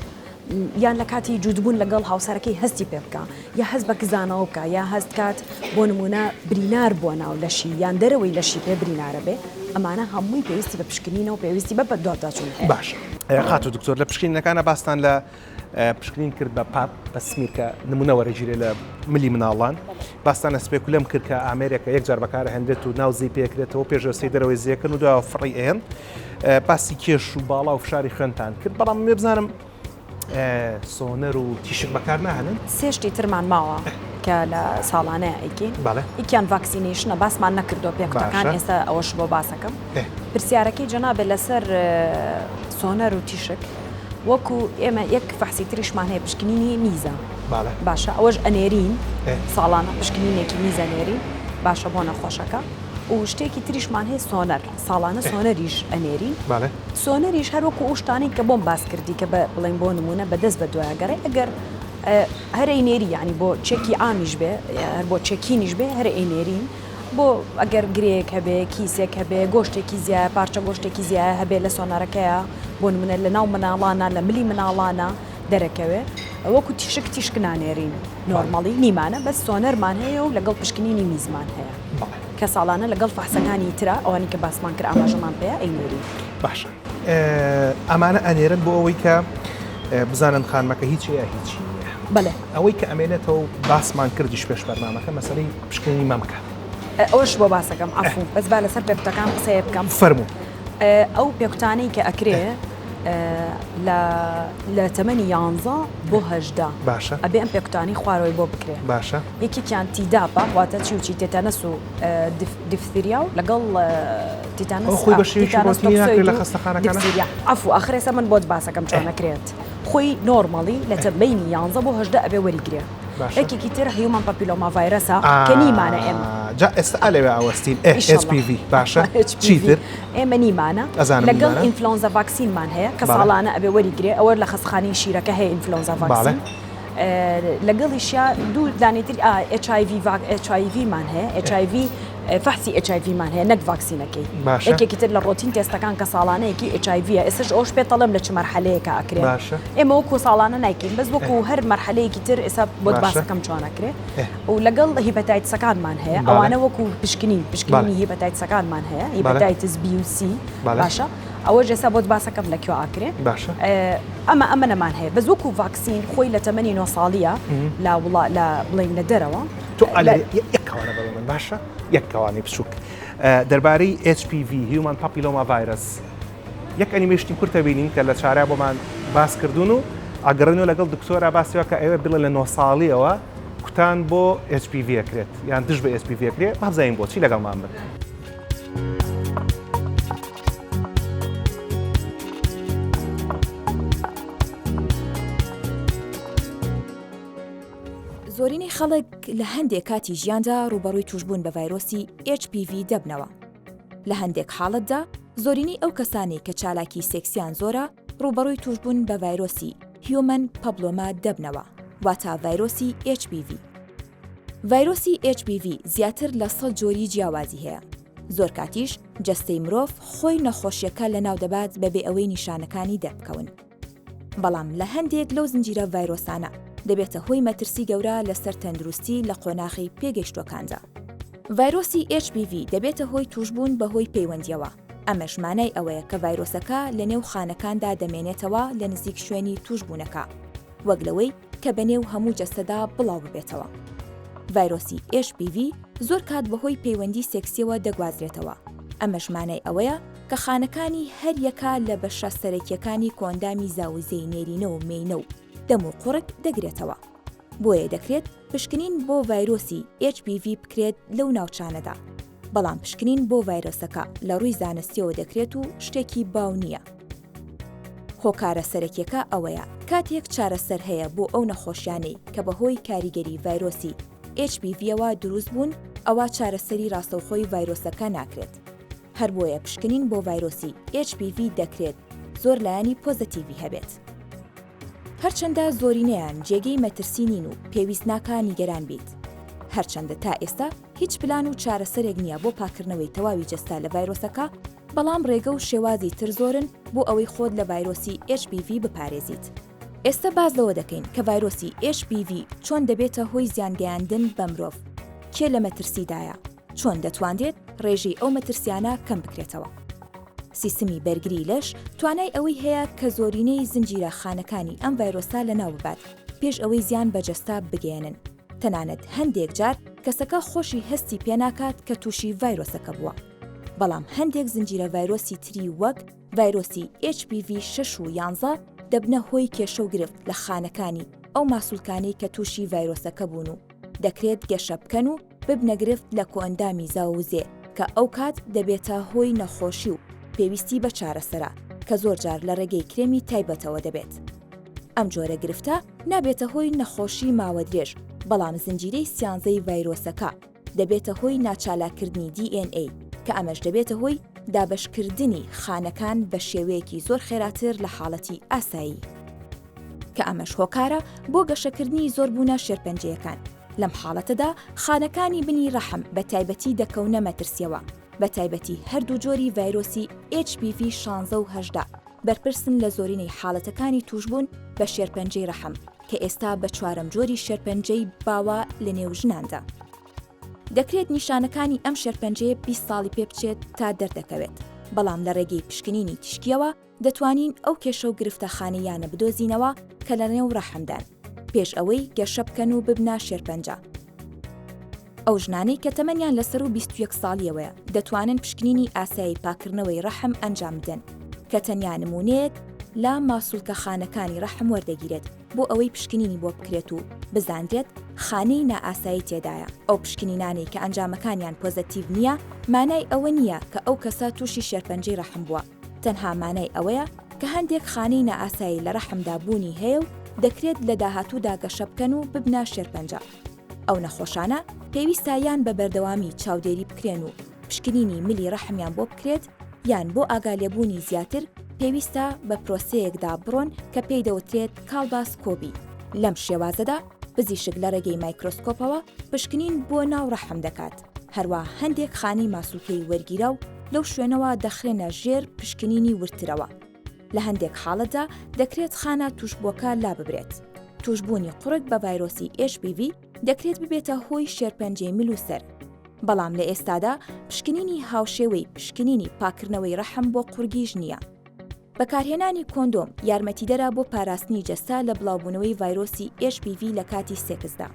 یان لە کاتی جووتبوون لەگەڵ هاوسەرەکەی هەستی پێ بکا یا هەست بە کزانەوە بکا یا هەست کات بۆ نموونە برینار بووە ناو لەشی یان دەرەوەی لەشی پێ برینارە بێ ئەمانە هەمووی پێویستی بە پشکنینە و پێویستی بە بەدواداچوون هەیە. باشە خاتوو دکتۆر لە پشکنینەکانا باستان لە پشکنین کرد بە pap بە smear کە نمونە وەرەگیرێ لە ملی مناڵان باستان لە speculum کرد کە ئامێرێکە یەک جار بەکارەهێنرێت و ناو زی پێکرێتەوە پێشەسەی دەرەوەی زیەکەن و دواوە فڕی ئەیەن باسی کێش و باڵا و فشاری خوێنتان کرد بەڵام مێ بزانم سۆنەر و تیشک بەکار ناهێنن؟ سێ شتی ترمان ماوە کە لە ساڵانەیە ئەیکەین بەڵێ. یەکیان vaccination ە باسمان نەکردووە پێکوتەکان باشە. ئێستا ئەوەش بۆ باسەکەم. ئێ. پرسیارەکەی جەنابت لەسەر سۆنەر و تیشک وەکو ئێمە یەک فەحسی تریشمان هەیە پشکنینی میزە بەڵێ. باشە ئەوەش ئەنێرین ئێ. ساڵانە پشکنینێکی میز ئەنێرین باشە بۆ نەخۆشەکە و شتێکی تریشمان هەیە سۆنەر ساڵانە سۆنەریش ئەنێرین. بەڵێ. سۆنەریش هەر وەکو ئەو شتانەی کە بۆم باس کردی کە بە بڵێین بۆ نموونە بە دەست بە دوایە گەڕێ ئەگەر هەر ئەینێری یانی بۆ چێکی عامیش بێ هەر بۆ چێکینیش بێ هەر ئەینێرین بۆ ئەگەر گرێیەک هەبێ کیسێک هەبێ گۆشتێکی زیایە پارچە گۆشتێکی زیایە هەبێ لە سۆنەرەکەیا بۆ نموونە لە ناو مناڵانە لە ملی مناڵانە دەرەکەوێ وەکو تیشک تیشک نانێرین normally نیمانە بەس سۆنەرمان هەیە و لەگەڵ پشکنینی میزمان هەیە کە ساڵانە لەگەڵ فەحسەکانی ترا ئەوانی کە باسمان کرد ئاماژەمان پێیا ئەینێرین. باشە ئەمانە ئەنێرن بۆ ئەوەی کە بزانن خانمەکە هیچی یا هیچی نییە؟ بەڵێ. ئەوەی کە ئەمێنێتەوە و باسمان کردیش پێش بەرنامەکە مەسەلەی پشکنینی مەمکە. ئەوەش بۆ باسەکەم عەفوو بەس با لەسەر پێکوتەکان قسەیە بکەم. فەرموو. ئەو پێکوتانەی کە ئەکرێ لە لە تەمەنی یانزە بۆ 18 باشە ئەبێ ئەم پێکوتانەی خوارەوەی بۆ بکرێ باشە یەکێکیان Tdap ە واتە چی و چی تێتانەس و دیفتیریا و لەگەڵ تیتانەس خۆی بە شێوەیەکی ڕۆتینی ناکرێت لە خەستەخانەکان دیفتیریا عەفو ئاخر ئێستا من بۆت باسەکەم چۆن ئەکرێت خۆی normally لە بەینی یانزە بۆ 18 ئەبێ وەریگرێ یەکێکی تر human papilloma virus ە کە نیمانە ئێمە. جا ئێستا ئا لەوێ ئەوەستین ئێ HPV باشە چیتر؟ ئێمە نیمانە لەگەڵ influenza vaccine مان هەیە کە ساڵانە ئەبێ وەریگرێ ئەوە لە خەستخانەی شیرەکە هەیە influenza vaccine لەگەڵیشیا دوو دانەی تر HIV HIV مان هەیە HIV فەحسی HIV مان هەیە نەک ڤاکسینەکەی باشە. یەکێکی تر لە routine test ەکان کە ساڵانەیەکی HIV ە ئێستاش ئەوەش پێت ئەڵێم لە چ مەرحەلەیەکا ئەکرێ باشە. ئێمە وەکو ساڵانە نایکەین بەس وەکو هەر مەرحەلەیەکی تر ئێستا بۆت باشە. باسەکەم چۆن ئەکرێ ئێ. و لەگەڵ hepatitis ەکانمان هەیە بەڵێ. ئەوانە وەکو پشکنین پشکنینی بەڵێ. hepatitis ەکانمان هەیە بەڵێ. hepatitis B و C بەڵێ. باشە ئەوەش ئێستا بۆت باسەکەم لە کوێ ئاکرێ باشە. ئەمە ئەمە نەمان هەیە بەس وەکو ڤاکسین خۆی لە تەمەنی نۆ ساڵیە لە وڵا لە بڵێین لە دەرەوە تۆ ئەلێ یەک کەوانە بە من باشە یەک کەوانەی بچووک. دەربارەی HPV Human Papilloma Virus یەک ئەنیمەیشنی کورتە بینین کە لە چارە بۆمان باس کردوون و ئەگەڕێنەوە لەگەڵ دکتۆرا باسیەوە کە ئەوێ بڵێ لە نۆ ساڵیەوە کوتان بۆ HPV ئەکرێت یان دژ بە HPV ئەکرێت با بزانین بۆچی لەگەڵمان بن. زۆرینەی خەڵک لە هەندێک کاتی ژیاندا ڕووبەڕووی تووشبوون بە ڤایرۆسی HPV دەبنەوە. لە هەندێک حاڵەتدا زۆرینەی ئەو کەسانەی کە چالاکی سێکسیان زۆرە ڕووبەڕووی تووشبوون بە ڤایرۆسی Human Papilloma دەبنەوە، واتا ڤایرۆسی HPV. ڤایرۆسی HPV زیاتر لە 100 جۆری جیاوازی هەیە. زۆر کاتیش جەستەی مرۆڤ خۆی نەخۆشیەکە لەناو دەبات بەبێ ئەوەی نیشانەکانی دەربکەون. بەڵام لە هەندێک لەو زنجیرە ڤایرۆسانە دەبێتە هۆی مەترسی گەورە لەسەر تەندروستی لە قۆناغی پێگەیشتووەکاندا. ڤایرۆسی HPV دەبێتە هۆی تووشبوون بەهۆی پەیوەندییەوە، ئەمەش مانای ئەوەیە کە ڤایرۆسەکە لەنێو خانەکاندا دەمێنێتەوە لە نزیک شوێنی تووشبوونەکە، وەک لەوەی کە بەنێو هەموو جەستەدا بڵاوببێتەوە. ڤایرۆسی HPV زۆر کات بەهۆی پەیوەندی سێکسییەوە دەگوازرێتەوە، ئەمەش مانای ئەوەیە کە خانەکانی هەر یەکە لە بەشە سەرەکییەکانی کۆئەندامی زاوزێی نێرینە و مێینە و دەم و قوڕگ دەگرێتەوە. بۆیە دەکرێت پشکنین بۆ ڤایرۆسی HPV بکرێت لەو ناوچانەدا. بەڵام پشکنین بۆ ڤایرۆسەکە لە ڕووی زانستییەوە دەکرێت و شتێکی باو نییە. هۆکارە سەرەکیەکە ئەوەیە کاتێک چارەسەر هەیە بۆ ئەو نەخۆشیانەی کە بەهۆی کاریگەری ڤایرۆسی HPV-یەوە دروست بوون ئەوا چارەسەری ڕاستەوخۆی ڤایرۆسەکە ناکرێت. هەر بۆیە پشکنین بۆ ڤایرۆسی HPV دەکرێت زۆر لایەنی پۆزەتیڤی هەبێت. هەرچەندە زۆرینەیان جێگەی مەترسی نین و پێویست ناکا نیگەران بیت. هەرچەندە تا ئێستا هیچ پلان و چارەسەرێک نییە بۆ پاککردنەوەی تەواوی جەستە لە ڤایرۆسەکە، بەڵام ڕێگە و شێوازی تر زۆرن بۆ ئەوەی خۆت لە ڤایرۆسی HPV بپارێزیت. ئێستە باس لەوە دەکەین کە ڤایرۆسی HPV چۆن دەبێتە هۆی زیانگەیاندن بە مرۆڤ، کێ لە مەترسیدایە، چۆن دەتوانرێت ڕێژەی ئەو مەترسیانە کەم بکرێتەوە. سیستمی بەرگری لەش توانای ئەوەی هەیە کە زۆرینەی زنجیرە خانەکانی ئەم ڤایرۆسە لەناو ببات پێش ئەوەی زیان بە جەستە بگەیەنن، تەنانەت هەندێک جار کەسەکە خۆشی هەستی پێناکات کە تووشی ڤایرۆسەکە بووە. بەڵام هەندێک زنجیرە ڤایرۆسی تری وەک ڤایرۆسی HPV 6 و یانزە دەبنە هۆی کێشە و گرفت لە خانەکانی ئەو ماسولکانەی کە تووشی ڤایرۆسەکە بوون و دەکرێت گەشە بکەن و ببنە گرفت لە کۆئەندامی زاووزێ کە ئەوکات دەبێتە هۆی نەخۆشی و پێویستی بە چارەسەرە کە زۆرجار لە ڕێگەی کرێمی تایبەتەوە دەبێت. ئەم جۆرە گرفتە نابێتە هۆی نەخۆشی ماوەدرێژ بەڵام زنجیرەی سیانزەی ڤایرۆسەکە دەبێتە هۆی ناچالاککردنی DNA کە ئەمەش دەبێتە هۆی دابەشکردنی خانەکان بە شێوەیەکی زۆر خێراتر لە حاڵەتی ئاسایی. کە ئەمەش هۆکارە بۆ گەشەکردنی زۆربوونە شێرپەنجەیەکان، لەم حاڵەتەدا خانەکانی بنی ڕەحم بە تایبەتی دەکەونە مەترسیەوە، بە تایبەتی هەردوو جۆری ڤایرۆسی HPV 16 و 18 بەرپرسن لە زۆرینەی حاڵەتەکانی تووشبوون بە شێرپەنجەی ڕەحم کە ئێستا بە چوارەم جۆری شێرپەنجەی باوە لە نێو ژناندا. دەکرێت نیشانەکانی ئەم شێرپەنجەیە 20 ساڵی پێ بچێت تا دەردەکەوێت، بەڵام لە ڕێگەی پشکنینی تیشکیەوە دەتوانین ئەو کێشە و گرفتە خانەییانە بدۆزینەوە کە لەنێو ڕەحمدان پێش ئەوەی گەشە بکەن و ببنە شێرپەنجە. ئەو ژنانەی کە تەمەنیان لە سەروو 21 ساڵیەوەیە دەتوانن پشکنینی ئاسایی پاککردنەوەی ڕەحم ئەنجام بدەن کە تەنیا نموونەیەک لە ماسولکە خانەکانی ڕەحم وەردەگیرێت بۆ ئەوەی پشکنینی بۆ بکرێت و بزانرێت خانەی نائاسایی تێدایە، ئەو پشکنینانەی کە ئەنجامەکانیان پۆزەتیڤ نییە مانای ئەوە نییە کە ئەو کەسە تووشی شێرپەنجەی ڕەحم بووە، تەنها مانای ئەوەیە کە هەندێک خانەی نائاسایی لە ڕەحمدا بوونی هەیە و دەکرێت لە داهاتوودا گەشە بکەن و ببنە شێرپەنجە. ئەو نەخۆشانە پێویستە یان بە بەردەوامی چاودێری بکرێن و پشکنینی ملی ڕەحمیان بۆ بکرێت یان بۆ ئاگالێبوونی زیاتر پێویستە بە پرۆسەیەکدا بڕۆن کە پێی دەوترێت کاڵباسکۆبی. لەم شێوازەدا پزیشک لە ڕێگەی مایکرۆسکۆپەوە پشکنین بۆ ناو ڕەحم دەکات. هەروا هەندێک خانەی ماسولکەی وەرگیراو لەو شوێنەوە دەخرێنە ژێر پشکنینی وردترەوە. لە هەندێک حاڵەتدا دەکرێت خانە تووشبووەکە لاببرێت. تووشبوونی قوڕگ بە ڤایرۆسی HPV دەکرێت ببێتە هۆی شێرپەنجەی مل و سەر. بەڵام لە ئێستادا پشکنینی هاوشێوەی پشکنینی پاککردنەوەی ڕەحم بۆ قوڕگیش نییە. بەکارهێنانی کۆندۆم یارمەتیدەرە بۆ پاراستنی جەستە لە بڵاوبوونەوەی ڤایرۆسی HPV لە کاتی سێکسدا.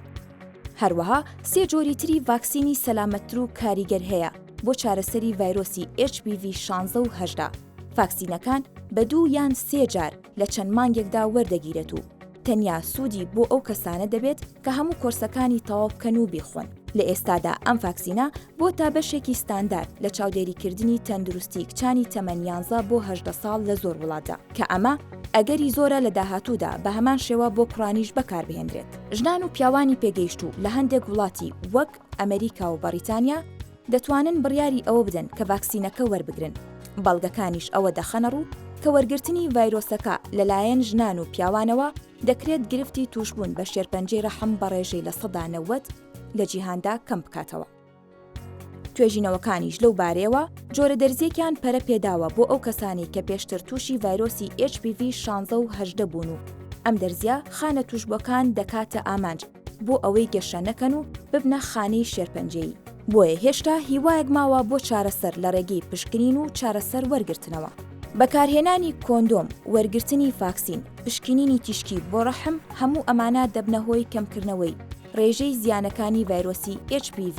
هەروەها سێ جۆری تری ڤاکسینی سەلامەتتر و کاریگەر هەیە. بۆ چارەسەری ڤایرۆسی HPV 16 و 18. ڤاکسینەکان بە دوو یان سێ جار لە چەند مانگێکدا وەردەگیرێت و تەنیا سوودی بۆ ئەو کەسانە دەبێت کە هەموو کۆرسەکانی تەواو بکەن و بیخۆن. لە ئێستادا ئەم ڤاکسینە بۆتە بەشێکی ستاندارد لە چاودێریکردنی تەندروستی کچانی تەمەن یانزە بۆ 18 ساڵ لە زۆر وڵاتدا، کە ئەمە ئەگەری زۆرە لە داهاتوودا بە هەمان شێوە بۆ کوڕانیش بەکاربهێنرێت. ژنان و پیاوانی پێگەیشتوو لە هەندێک وڵاتی وەک ئەمریکا و بەڕیتانیا دەتوانن بڕیاری ئەوە بدەن کە ڤاکسینەکە وەربگرن، بەڵگەکانیش ئەوە دەخەنەڕوو کە وەرگرتنی ڤایرۆسەکە لەلایەن ژنان و پیاوانەوە دەکرێت گرفتی تووشبوون بە شێرپەنجەی ڕەحم بە ڕێژەی 90% لە جیهاندا کەم بکاتەوە. توێژینەوەکانیش لەو بارەیەوە جۆرە دەرزییەکیان پەرە پێداوە بۆ ئەو کەسانەی کە پێشتر تووشی ڤایرۆسی HPV 16 و 18 بوون و ئەم دەرزییە خانە تووشبووەکان دەکاتە ئامانج بۆ ئەوەی گەشە نەکەن و ببنە خانەی شێرپەنجەیی. بۆیە هێشتا هیوایەک ماوە بۆ چارەسەر لە ڕێگەی پشکنین و چارەسەر وەرگرتنەوە. بەکارهێنانی کۆندۆم، وەرگرتنی ڤاکسین، پشکنینی تیشکی بۆ ڕەحم هەموو ئەمانە دەبنە هۆی کەمکردنەوەی ڕێژەی زیانەکانی ڤایرۆسی HPV.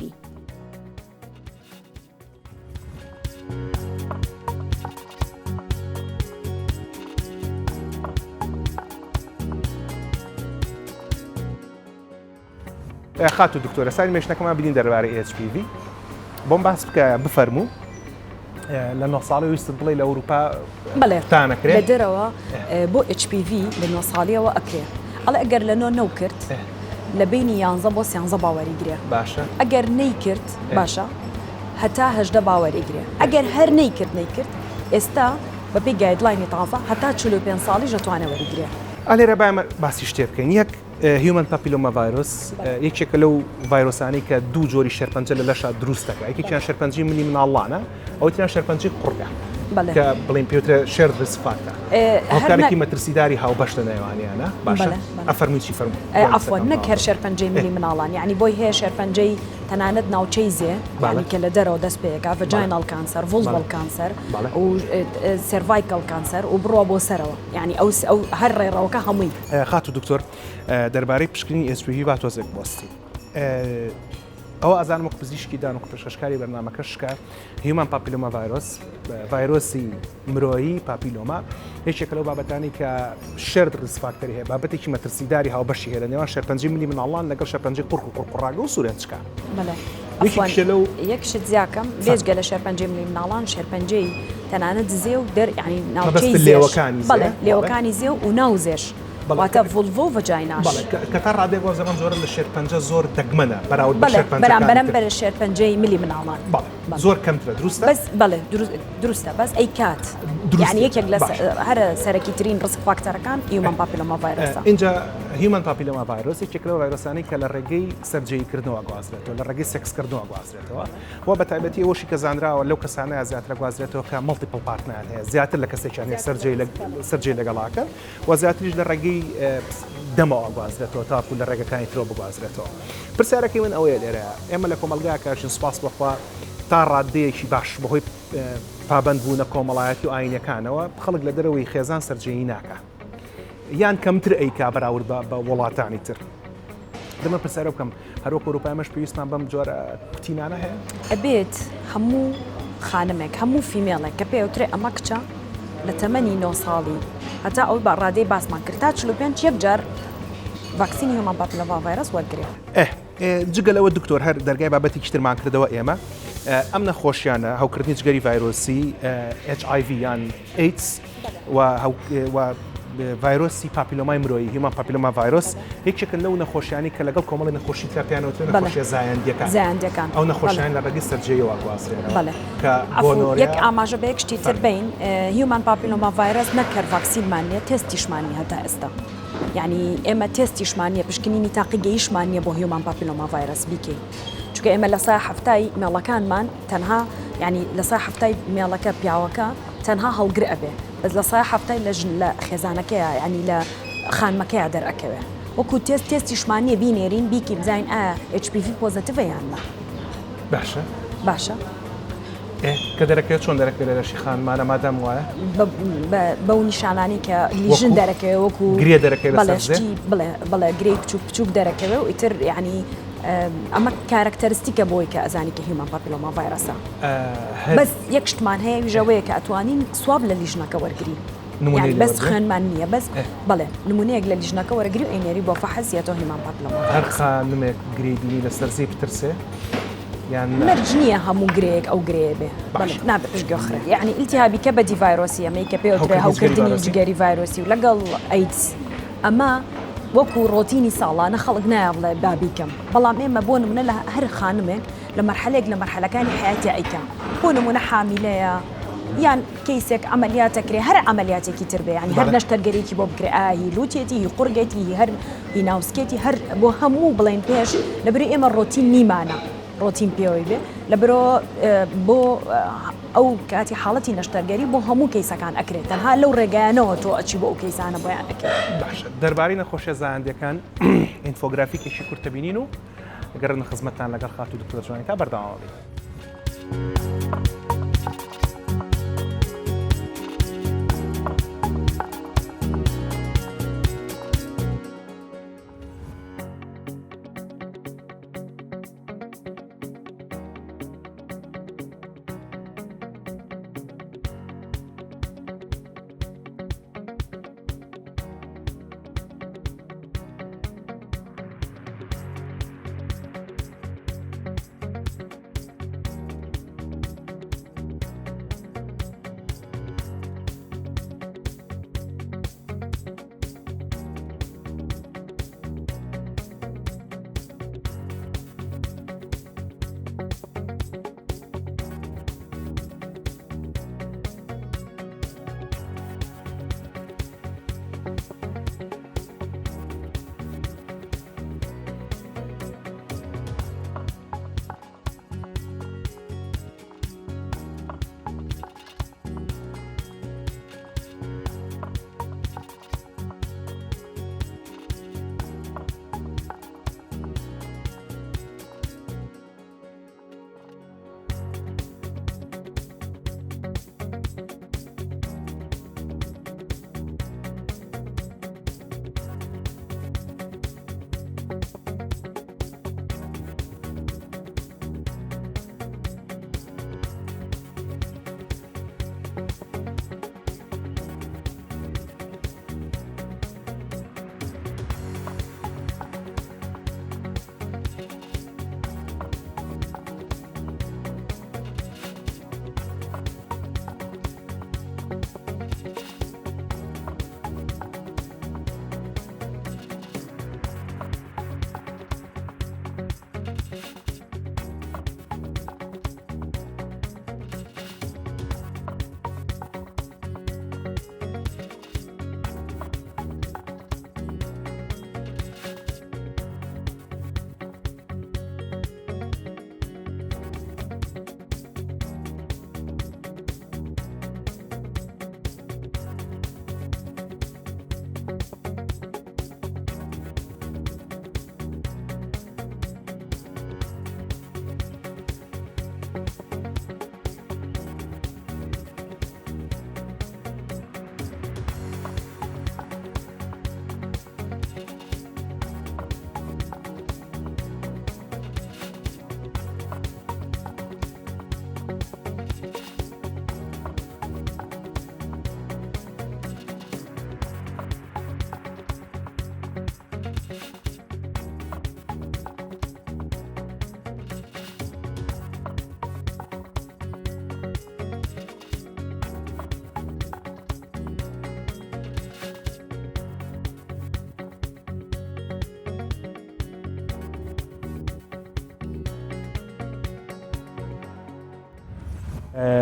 خاتوو دکتۆرە ساری مێشنەکەمان بینین دەربارەی HPV بۆم باس بکە بفەرموو لە نۆ ساڵی ویستت بڵێ لە ئەوروپا بەڵێ تانەکرێت لە دەرەوە بۆ HPV لە نۆ ساڵیەوە ئەکرێ ئەڵێ ئەگەر لە نۆ نەو کرد لە بینی یانزە بۆ سیانزە باوەری گرێ باشە ئەگەر نەیکرد باشە هەتا هەژدە باوەری گرێ ئەگەر هەر نەیکرد نەیکرد ئێستا بەپێی guideline ی تازە هەتا 45 ساڵیش دەتوانێ وەریگرێ. ئالێرە با ئێمە باسی شتێ بکەین یەک human papilloma virus یەکێکە لەو ڤایرۆسانەی کە دوو جۆری شێرپەنجە لە لەشا دروست دەکات یەکێکیان شێرپەنجەی ملی مناڵانە ئەوی تریان شێرپەنجەی قوڕگە کە بڵێین پێوترێ shared risk factor هۆکارێکی مەترسیداری هاوبەش لە نێوانیانە باشە ئەفەرمووی چی فەرموو عەفوەن نەک هەر شێرپەنجەی ملی مناڵان یعنی بۆی هەیە شێرپەنجەی تەنانەت ناوچەی زێ یعنی کە لە دەرەوە دەست پێکا vaginal cancer vulval cancer و cervical cancer و بڕوا بۆ سەرەوە یعنی ئەو هەر ڕێڕەوەکە هەمووی. خاتوو دکتۆر دەربارەی پشکنینی HPV با تۆزێک بوەستین. ئەوە ئەزانم وەک پزیشکی دان وەک پێشکەشکاری بەرنامەکەش کە human papilloma virus ڤایرۆسی مرۆیی پاپیلۆما یەکێکە لەو بابەتانی کە shared risk factor ی هەیە بابەتێکی مەترسیداری هاوبەشی هەیە لە نێوان شێرپەنجەی ملی مناڵان لەگەڵ شێرپەنجەی قوڕگ و قوڕقوڕاگە و سورێنچکە. بەڵێ یەکێکیشە لەو یەک شت زیاکەم بێجگە لە شێرپەنجەی ملی مناڵان شێرپەنجەی تەنانەت زێ و دەر یانی ناوچەی زێش لێوەکانی زێ بەڵێ لێوەکانی زێ و ناو زێش واتە vulva و vagina ش بەڵێ کە تا ڕادەیەک وابزانم ئەم جۆرە لە شێرپەنجە زۆر دەگمەنە بەراورد بە شێرپەنجەکانی تر بەرامبەرم بە شێرپەنجەی ملی مناڵان بەڵێ زۆر کەمترە دروستە؟ بەس بەڵێ دروستە بەس ئەیکات یانی یەکێک لە هەرە سەرەکیترین risk factor ەکان human papilloma virus ە. ئینجا human papilloma virus یەکێک لەو ڤایرۆسانەی کە لە ڕێگەی سەرجێیکردنەوە گوازرێتەوە لە ڕێگەی سێکسکردنەوە گوازرێتەوە و بە تایبەتی ئەوەشی کە زانراوە لەو کەسانەیە زیاتر گوازرێتەوە کە multiple partner یان هەیە زیاتر لە کەسێکیان هەیە سەرجێی سەرجێی لەگەڵاکەن و زیاتریش لە ڕێگەی دەمەوە گوازرێتەوە تاکو لە ڕێگەکانی ترەوە بگوازرێتەوە. پرسیارەکەی من ئەوەیە لێرە ئێمە لە کۆمەڵگایەکا ژین سوپاس بۆ خوا تا ڕاددەیەکی باش بەهۆی پابەندبوونە کۆمەڵایەتی و ئاینەکانەوە خەڵک لە دەرەوەی خێزان سەرجێیی ناکا یان کەمتر ئەیکا بەراورد بە وڵاتانی تر. دەمە پرسیارە بکەم هەروەک ئەوروپا ئێمەش پێویستمان بەم جۆرە کوتینانە هەیە؟ ئەبێت هەموو خانمێک هەموو female ێک کە پێوترێ ئەمە کچە لە تەمەنی نۆ ساڵی هەتا ئەو بە ڕادەی باسمان کرد تا 45 یەک جار ڤاکسینی human papilloma virus وەرگێ. ئه جگە لەوە دکتۆر هەر دەرگای بابەتێکی ترمان کردەوە ئێمە ئەم نەخۆشیانە هەوکردنی جگەری ڤایرۆسی HIV یان ئیدز و و ڤایرۆسی پاپیلۆمای مرۆیی human papilloma virus یەکێکن لەو نەخۆشیانی کە لەگەڵ کۆمەڵی نەخۆشی ترا پێیان وترێ نەخۆشیە زایەندیەکان زایەندیەکان ئەو نەخۆشیان لە ڕێگەی سەرجێیەوە گوازرێنەوە بەڵێ کە gonorrhea یەک ئاماژە بە یەک شتی تر بین human papilloma virus نەک هەر ڤاکسینمان نییە تێستیشمان نییە هەتا ئێستا یعنی ئێمە تێستیشمان نییە پشکنینی تاقیگەیشمان نییە بۆ human papilloma virus بیکەین چونکە ئێمە لە سا هەفتای male ەکانمان تەنها یعنی لە سا هەفتای male ەکە پیاوەکە تەنها هەڵگر ئەبێ بەس لە سای حەفتای لە ژن لە خێزانەکەیا یانی لە خانمەکەیا دەرئەکەوێ وەکو تێست تێستیشمان نیە بینێرین بیکەین بزانین ئایا HPV positive ە یان نا. باشە. باشە. ئێ کە دەرەکەوێت چۆن دەرەکەوێت لە لەشی خانمانە مادام وایە؟ بەو نیشانانەی کە ژن دەرەکەوێ وەکو گرێ دەرەکەوێت لەسەر زێ؟ بەڵێ بەڵێ گرێی بچووک بچووک دەرەکەوێ و ئیتر یانی. ئەمە characteristic ە بۆی کە ئەزانی کە human papilloma virus ە. بەس یەک شتمان هەیە ئەویش ئەوەیە کە ئەتوانین swab لە lesion ەکە وەرگرین. یانی بەس خوێنمان نییە بەس بەڵێ نمونەیەک لە lesion ەکە وەرەگری و ئەینێری بۆ فەحس یە تۆ human papilloma هەر خانمێک گرێی بینی لەسەر زێی بترسێ یان نا؟ مەرج نییە هەموو گرێیەک ئەو گرێیە بێ بەڵێ نابێ پشتگوێ خرێ یانی ئیلتیهابی کەبەدی ڤایرۆسی ئەمەی کە پێوترێ هەوکردنی جگەری ڤایرۆسی و لەگەڵ ئەیدز ئەمە وەکو ڕۆتینی ساڵانە خەڵک نایە بڵێ با بیکەم بەڵام ئێمە بۆ نمونە لە هەر خانمێک لە مەرحەلێک لە مەرحەلەکانی حەیاتیا ئەیکا بۆ نمونە حامیلەیە یان کەیسێک عەمەلیات ئەکرێ هەر عەمەلیاتێکی تر بێ یانی هەر نەشتەرگەریەکی بۆ بکرێ ئا هی لوتێتی هی قوڕگێتی هی هەر هی ناوسکێتی هەر بۆ هەموو بڵێن پێش لەبری ئێمە ڕۆتین نیمانە ڕۆتین پێوەی بێ لەبرۆ بۆ ئەو کاتی حاڵەتی نەشتەرگەری بۆ هەموو کەیسەکان ئەکرێت تەنها لەو ڕێگایانەوە تۆ ئەچی بۆ ئەو کەیسانە بۆیان ئەکرێت. باشە دەربارەی نەخۆشیە زایەندیەکان ئینفۆگرافیکێکی کورتە بینین و گەڕێنە خزمەتتان لەگەڵ خاتوو دکتۆر جوانی تا بەردەوامە بین.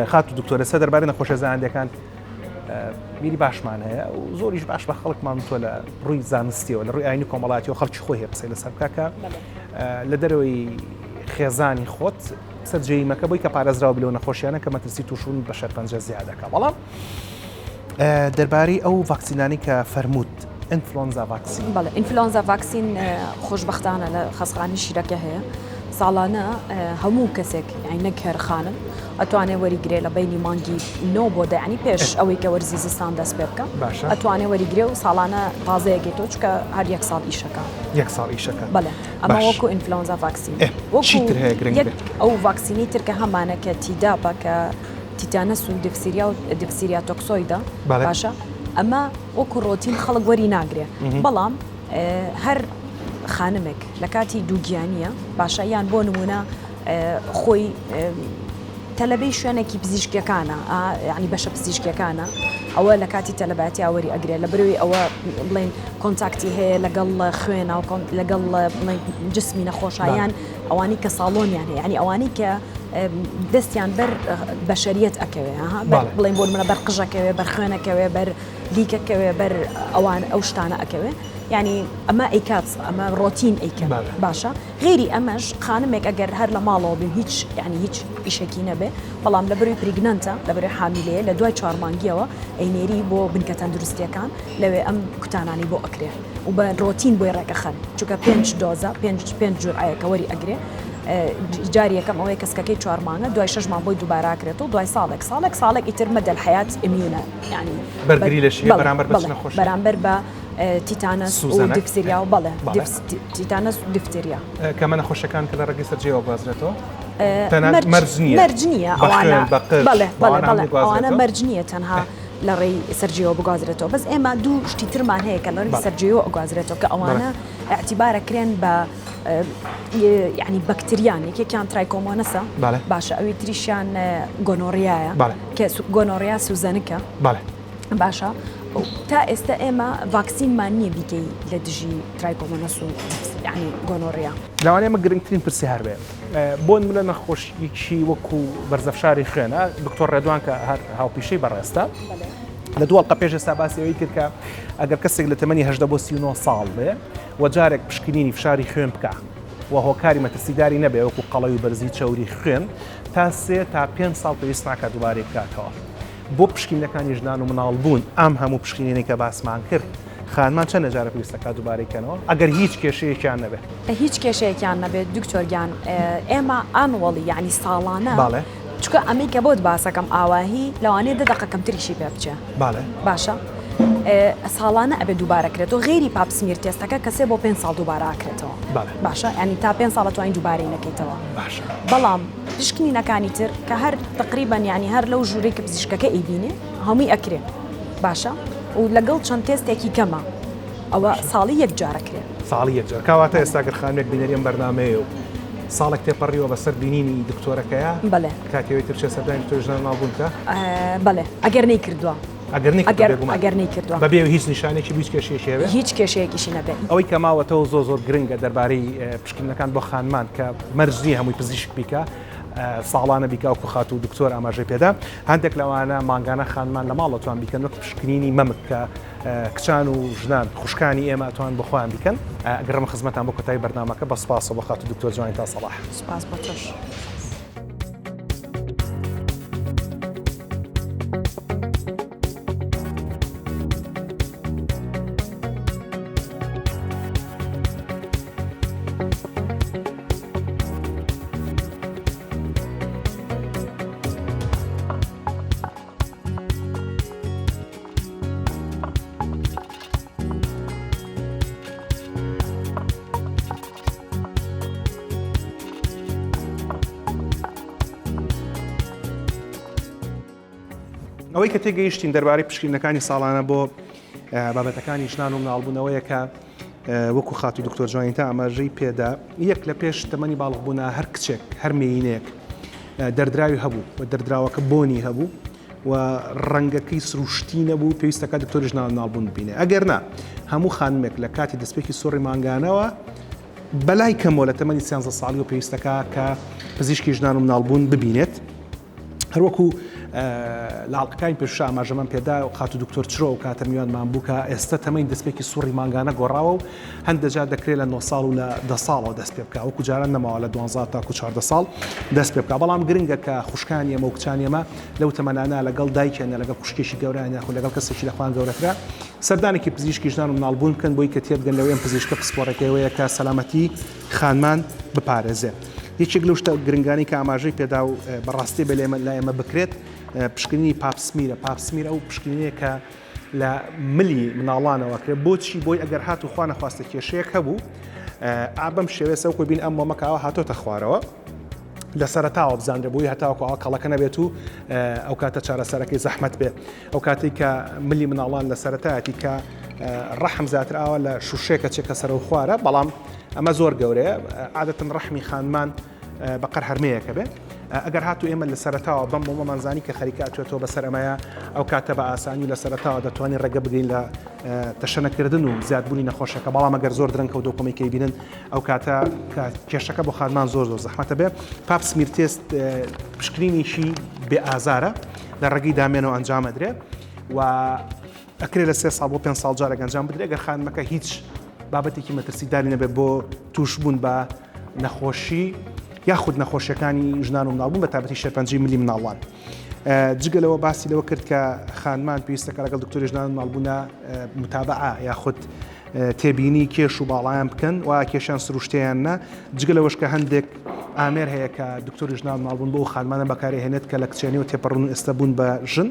خاتوو دکتۆر لەسەر دەربارەی نەخۆشیە زایەندیەکان بیری باشمان هەیە و زۆریش باش بە خەڵکمان تۆ لە ڕووی زانستیەوە لە ڕووی ئاینی کۆمەڵاتیەوە خەڵکی خۆی هەیە قسەی لەسەر بکە کە لە دەرەوەی خێزانی خۆت سەر جێیمەکە بۆی کە پارێزراو بلەو نەخۆشیانە کە مەترسی تووشبوون بە شێرپەنجە زیادەکە بەڵام دەربارەی ئەو ڤاکسینانی کە فەرمووت ئینفلۆنزا ڤاکسین. بەڵێ ئینفلۆنزا ڤاکسین خۆشبەختانە لە خەستەخانەی شیرەکە هەیە. ساڵانە هەموو کەسێک یانی نەک هەر خانم ئەتوانێ وەریگرێ لە بەینی مانگی نۆ بۆ دە یانی پێش ئەوەی کە وەرزی زستان دەست پێ بکە باشە ئەتوانێ وەریگرێ و ساڵانە تازەیەکەیتەوە چونکە هەر یەک ساڵ ئیشەکە. یەک ساڵ ئیشەکە. بەڵێ ئەمە باش. وەکو ئینفلۆنزا ڤاکسین. ئێ وەکو چی تر هەیە گرنگ یەک بێ؟ ئەو ڤاکسینەی تر کە هەمانە کە تیداپە کە تیتانەس و دیفسیریا و دیفسیریا تۆکسۆیدە بەڵێ. باشە ئەمە وەکو ڕۆتین خەڵک وەری ناگرێ بەڵام هەر خانمێک لە کاتی دووگیانیە باشە یان بۆ نمونە خۆی تەلەبەی شوێنێکی پزیشکیەکانە ینی بەشە پزیشکیەکانە ئەوە لە کاتی تەلەباتی ئاوەری ئەگرێ لە بروی ئەوە بڵێن contact ی هەیە لەگەڵ خوێنە و لەگەڵ جسمی نەخۆشایان ئەوانی کە ساڵۆنیان هەیە ینی ئەوانی کە دەستیان بەر بەشەریەت ئەکەوێ بڵێن بۆ منە بەر قژەکەوێ بەر خوێنەکەوێ بەر لیکەکەوێ بەر ئەوان ئەو شتانە ئەکەوێ یعنی ئەمە ئەیکات ئەمە ڕۆتین ئەیکەن باشە غەیری ئەمەش خانمێک ئەگەر هەر لە ماڵەوە بێ هیچ یعنی هیچ ئیشێکی نەبێ بەڵام لە بەروی pregnant ە لە بەروی حامیلەیە لە دوای چوار مانگیەوە ئەینێری بۆ بنکە تەندروستیەکان لەوێ ئەم کوتانانی بۆ ئەکرێ و بە ڕۆتین بۆی ڕێکەخەن چونکە پێنج dose ە پێنج پێنج جورعەیە کە وەری ئەگرێ جاری یەکەم ئەوەیە کە سکەکەی چوار مانگە دوای شەش مانگ بۆی دووبارە ئەکرێتەوە دوای ساڵێک ساڵێک ساڵێک ئیتر مەدەل حەیات immune ە یعنی بەرگری لەشی بەرامبەر بە چ نەخۆشییەک؟ بەرامبەر بە تیتانەس و دیفتێریا و بەڵێ تیتانەس و دیفتێریا. کامە نەخۆشیەکان کە لە ڕێگەی سەرجێیەوە بگوازرێتەوە؟ مەرج نییە. مەرج نییە ئەوانە بەڵێ بەڵێ بەڵێ ئەوانە مەرج نییە تەنها لە ڕێی سەرجێیەوە بگوازرێتەوە بەس ئێمە دوو شتی ترمان هەیە کە لە ڕێی سەرجێیەوە ئەگوازرێتەوە کە ئەوانە ئیعتیبار ئەکرێن بە یعنی بەکتریان یەکێکیان trichomonas ە باشە ئەوی تریشیان gonorrhea یە کە gonorrhea سوزەنکە باشە تا ئێستا ئێمە ڤاکسینمان نییە بیکەی لە دژی trichomonas و یعنی gonorrhea. لەوانەیە ئەمە گرنگترین پرسیار بێ بۆ نمونە نەخۆشیی وەکو بەرزەفشاری خوێنە دکتۆر ڕێدوان کە هەر هاوپیشەی بەڕێزتە لە دوو ئەڵقە پێش ئێستا باسی ئەوەی کرد کە ئەگەر کەسێک لە تەمەنی 18 بۆ 39 ساڵ بێ و جارێک پشکنینی فشاری خوێن بکا و هۆکاری مەترسیداری نەبێ وەکو قەڵەوی و بەرزی چەوری خوێن تا سێ تا پێنج ساڵ پێویست ناکات دووبارەی بکاتەوە. بۆ پشکینەکانی ژنان و مناڵ بوون ئەم هەموو پشکینینەی کە باسمان کرد خانمان چەند جارە پێویست دەکات دووبارەی کەنەوە ئەگەر هیچ کێشەیەکیان نەبێت؟ هیچ کێشەیەکیان نەبێت دکتۆر گیان ئێمە annually یعنی ساڵانە بەڵێ چونکە ئەمەی کە بۆت باسەکەم ئاواهی لەوانەیە دە دەقە کەمتریشی پێ بچێ بەڵێ باشە ساڵانە ئەبێ دووبارە کرێتەوە غەیری pap smear test ەکە کە سێ بۆ پێنج ساڵ دووبارە ئەکرێتەوە باشە یعنی تا پێنج ساڵ ئەتوانی دووبارەی نەکەیتەوە باشە بەڵام پشکنینەکانی تر کە هەر تقریبا یانی هەر لەو ژوورەی کە پزیشکەکە ئەیبینێ هەمووی ئەکرێ باشە و لەگەڵ چەند تێستێکی کەمە ئەوە ساڵی یەک جار ئەکرێ. ساڵی یەک جار کەواتە ئێستا گەر خانمێک بینەری ئەم بەرنامەیە و ساڵێک تێپەڕیوە بەسەر بینینی دکتۆرەکەیا بەڵێ کاتی ئەوەی تر بچێ سەردانی دکتۆری ژنان و ماڵبوون بکا؟ بەڵێ ئەگەر نەیکردووە. ئەگەر نەیکردووە بێگومان. ئەگەر نەیکردووە. بەبێ ئەوەی هیچ نیشانەیەکی بوو هیچ کێشەیەکی هەبێ؟ هیچ کێشەیەکیشی نەبێ. ئەوەی کە ماوەتەوە زۆر زۆر گرنگە دەربارەی پشکنینەکان بۆ خانمان کە مەرج نییە هەمووی پزیشک بیکا ساڵانە بیکا وەکو خاتوو دکتۆر ئاماژەی پێدا هەندێک لەوانە مانگانە خانمان لە ماڵ ئەتوان بیکەن وەک پشکنینی مەمک کە کچان و ژنان خوشکانی ئێمە ئەتوان بۆ خۆیان بیکەن ئەگەڕمە خزمەتان بۆ کۆتایی بەرنامەکە بە سوپاسەوە بۆ خاتوو دکتۆر جوانیتا سەڵاح. سوپاس بۆ تۆش. ئەوەی کە تێگەیشتین دەربارەی پشکنینەکانی ساڵانە بۆ بابەتەکانی ژنان و مناڵبوونەوەیە کە وەکو خاتوو دکتۆر جوانیتا ئاماژەی پێدا یەک لە پێش تەمەنی باڵغبوونا هەر کچێک هەر مێینەیەک دەردراوی هەبوو و دەردراوەکە بۆنی هەبوو و ڕەنگەکەی سروشتی نەبوو پێویستەکە دکتۆری ژنان مناڵبوون ببینێ ئەگەر نا هەموو خانمێک لە کاتی دەستپێکی سوڕی مانگانەوە بەلای کەمەوە لە تەمەنی سیانزە ساڵیەوە پێویستەکە کە پزیشکی ژنان و مناڵبوون ببینێت. هەروەکو لە ئەڵقەکانی پێشووشا ئاماژەمان پێدا خاتوو دکتۆر چرۆ ئەو کاتە میوانمان بوو کە ئێستا تەمەنی دەستپێکی سوڕی مانگانە گۆڕاوە و هەندێک جار دەکرێت لە 9 ساڵ و لە دە ساڵەوە دەست پێ بکا وەکو جاران نەماوە لە دوانزە تاکو 14 ساڵ دەست پێ بکا بەڵام گرنگە کە خوشکانی ئێمە و کچانی ئێمە لەو تەمەنانە لەگەڵ دایکیان یا لەگەڵ خوشکێکی گەورەیان یاخود لەگەڵ کەسێکی لە خۆیان گەورەترە سەردانێکی پزیشکی ژنان و مناڵبوون بکەن بۆی کە تێبگەن لەوەی ئەم پزیشکە پسپۆڕێکەوەیە کە سەلامەتی خانمان بپارێزێ. یەکێک لەو شتە گرنگانەی کە ئاماژەی پێدا و بەڕاستی بێ لە ئێمە بکرێت پشکنینی pap smear ە. Pap smear ئەو پشکنینەیە کە لە ملی مناڵانەوە کرێت بۆچی بۆی ئەگەر هات و خوا نەخواستە کێشەیەک هەبوو ئا بەم شێوەیە سەوکۆ بین ئەم مۆمەکەوە هاتۆتە خوارەوە لە سەرەتاوە بزانرێ بۆی هەتاوەکو ئاوا کەڵەکە نەبێت و ئەو کاتە چارەسەرەکەی زەحمەت بێ ئەو کاتێک کە ملی مناڵان لە سەرەتایەتی کە ڕەحم زیاتر ئاوا لە شوشێکە چێکە سەرەو خوارە بەڵام ئەمە زۆر گەورەیە عادەتەن ڕەحمی خانمان بەقەر هەرمەیەکە بێ ئەگەر هاتو ئێمە لە سەرەتاوە بەم مۆمەمان زانی کە خەریکە ئەتوێتەوە بەسەر ئەمەیە ئەو کاتە بە ئاسانی لە سەرەتاوە دەتوانین ڕێگە بگرین لە تەشەنەکردن و زیادبوونی نەخۆشەکە بەڵام ئەگەر زۆر درەنگ کەوتەوە کۆمەی بینن ئەو کاتە کە کێشەکە بۆ خانمان زۆر زۆر زەحمەتە بێ. Pap smear test پشکنینێکی بێ ئازارە لە ڕێگەی دامێنەوە ئەنجام ئەدرێ و ئەکرێ لە سێ ساڵ بۆ پێ ساڵ جارێک ئەنجام بدرێ گەر خانمەکە هیچ بابەتێکی مەترسیداری نەبێت بۆ تووشبوون بە نەخۆشی یاخود نەخۆشیەکانی ژنان و مناڵبوون بە تایبەتی شێرپەنجەی ملی مناڵان. جگە لەوە باسی لەوە کرد کە خانمان پێویستەکە لەگەڵ دکتۆری ژنان و مناڵبوونە متابعە یاخود تێبینی کێش و باڵایان بکەن و کێشیان سروشتیان نا جگە لەوەش کە هەندێک ئامێر هەیە کە دکتۆری ژنان مناڵبوون بۆ خانمانە بەکارهێنێت کە لە کچێنی و تێپەڕن و ئێستا بوون بە ژن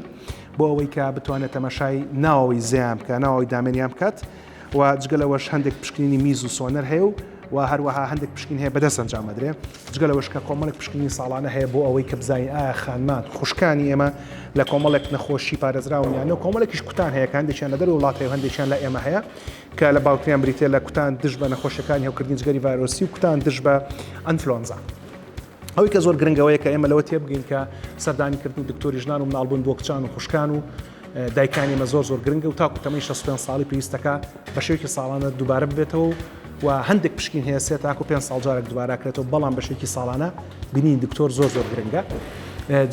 بۆ ئەوەی کە بتوانێت تەماشای ناوەوەی زیان بکە ناوەوەی دامێنیان بکات و جگە لەوەش هەندێک پشکنینی میز و سۆنەر هەیە و و هەروەها هەندێک پشکین هەیە بەدەست ئەنجام ئەدرێ جگە لەوەش کە کۆمەڵێک پشکنینی ساڵانە هەیە بۆ ئەوەی کە بزانین ئایا خانمان خوشکانی ئێمە لە کۆمەڵێک نەخۆشی پارێزراون یان نە کۆمەڵێکیش کوتان هەیە کە هەندێکیان لە دەرەوەی وڵات هەیە و هەندێکیان لە ئێمە هەیە کە لە باوتریان بریتیە لە کوتان دژ بە نەخۆشیەکانی هەوکردنی جگەری ڤایرۆسی و کوتان دژ بە ئەنفلۆنزا. ئەوەی کە زۆر گرنگە ئەوەیە کە ئێمە لەوە تێبگەین کە سەردانیکردنی دکتۆری ژنان و مناڵبوون بۆ کچان و خوشکان و دایکانی ئێمە زۆر زۆر گرنگە و تاکو تەمەنی 65 ساڵی پێویستەکە بە شێوەیەکی ساڵانە دووبارە ببێتەوە و هەندێک پشکین هەیە سێ تاکو پێ ساڵ جارێک دووبارە کرێتەوە بەڵام بە شێوەیەکی ساڵانە بینینی دکتۆر زۆر زۆر گرنگە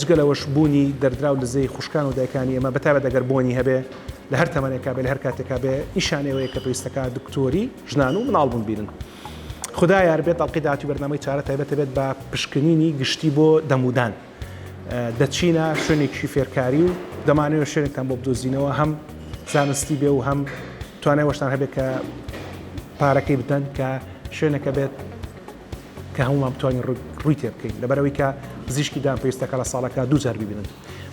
جگە لەوەش بوونی دەردراو لە زێی خوشکان و دایکانی ئێمە بەتایبەت ئەگەر بۆنی هەبێ لە هەر تەمەنێکا بێ لە هەر کاتێکا بێ نیشانەیەوەیە کە پێویستەکە دکتۆری ژنان و مناڵبوون بینن. خودا یار بێت ئەڵقەی داهاتووی بەرنامەی چارە تایبەتە بێت بە پشکنینی گشتی بۆ دەمودان. دەچینە شوێنێکی فێرکاری و دەمانەوێت شوێنێکتان بۆ بدۆزینەوە هەم زانستی بێ و هەم توانای وەشتان هەبێت کە پارەکەی بدەن کە شوێنەکە بێت کە هەمومان بتوانین ڕووی تێ بکەین لەبەرەوەی کە پزیشکی دان پێویستەکە لە ساڵەکە دوو جار ببینن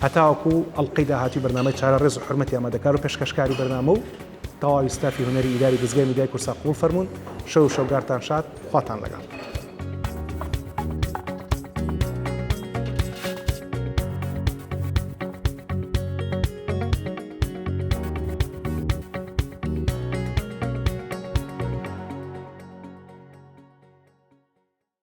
هەتاوەکو ئەڵقەی داهاتووی بەرنامەی چارە ڕێز و حورمەتی ئامادەکار و پێشکەشکاری بەرنامە و تەواوی ستافی هونەری ئیداری دەزگای میدیای کوردسات قبوڵ فەرموون. شەو و شەوگارتان شاد. خواتان لەگەڵ.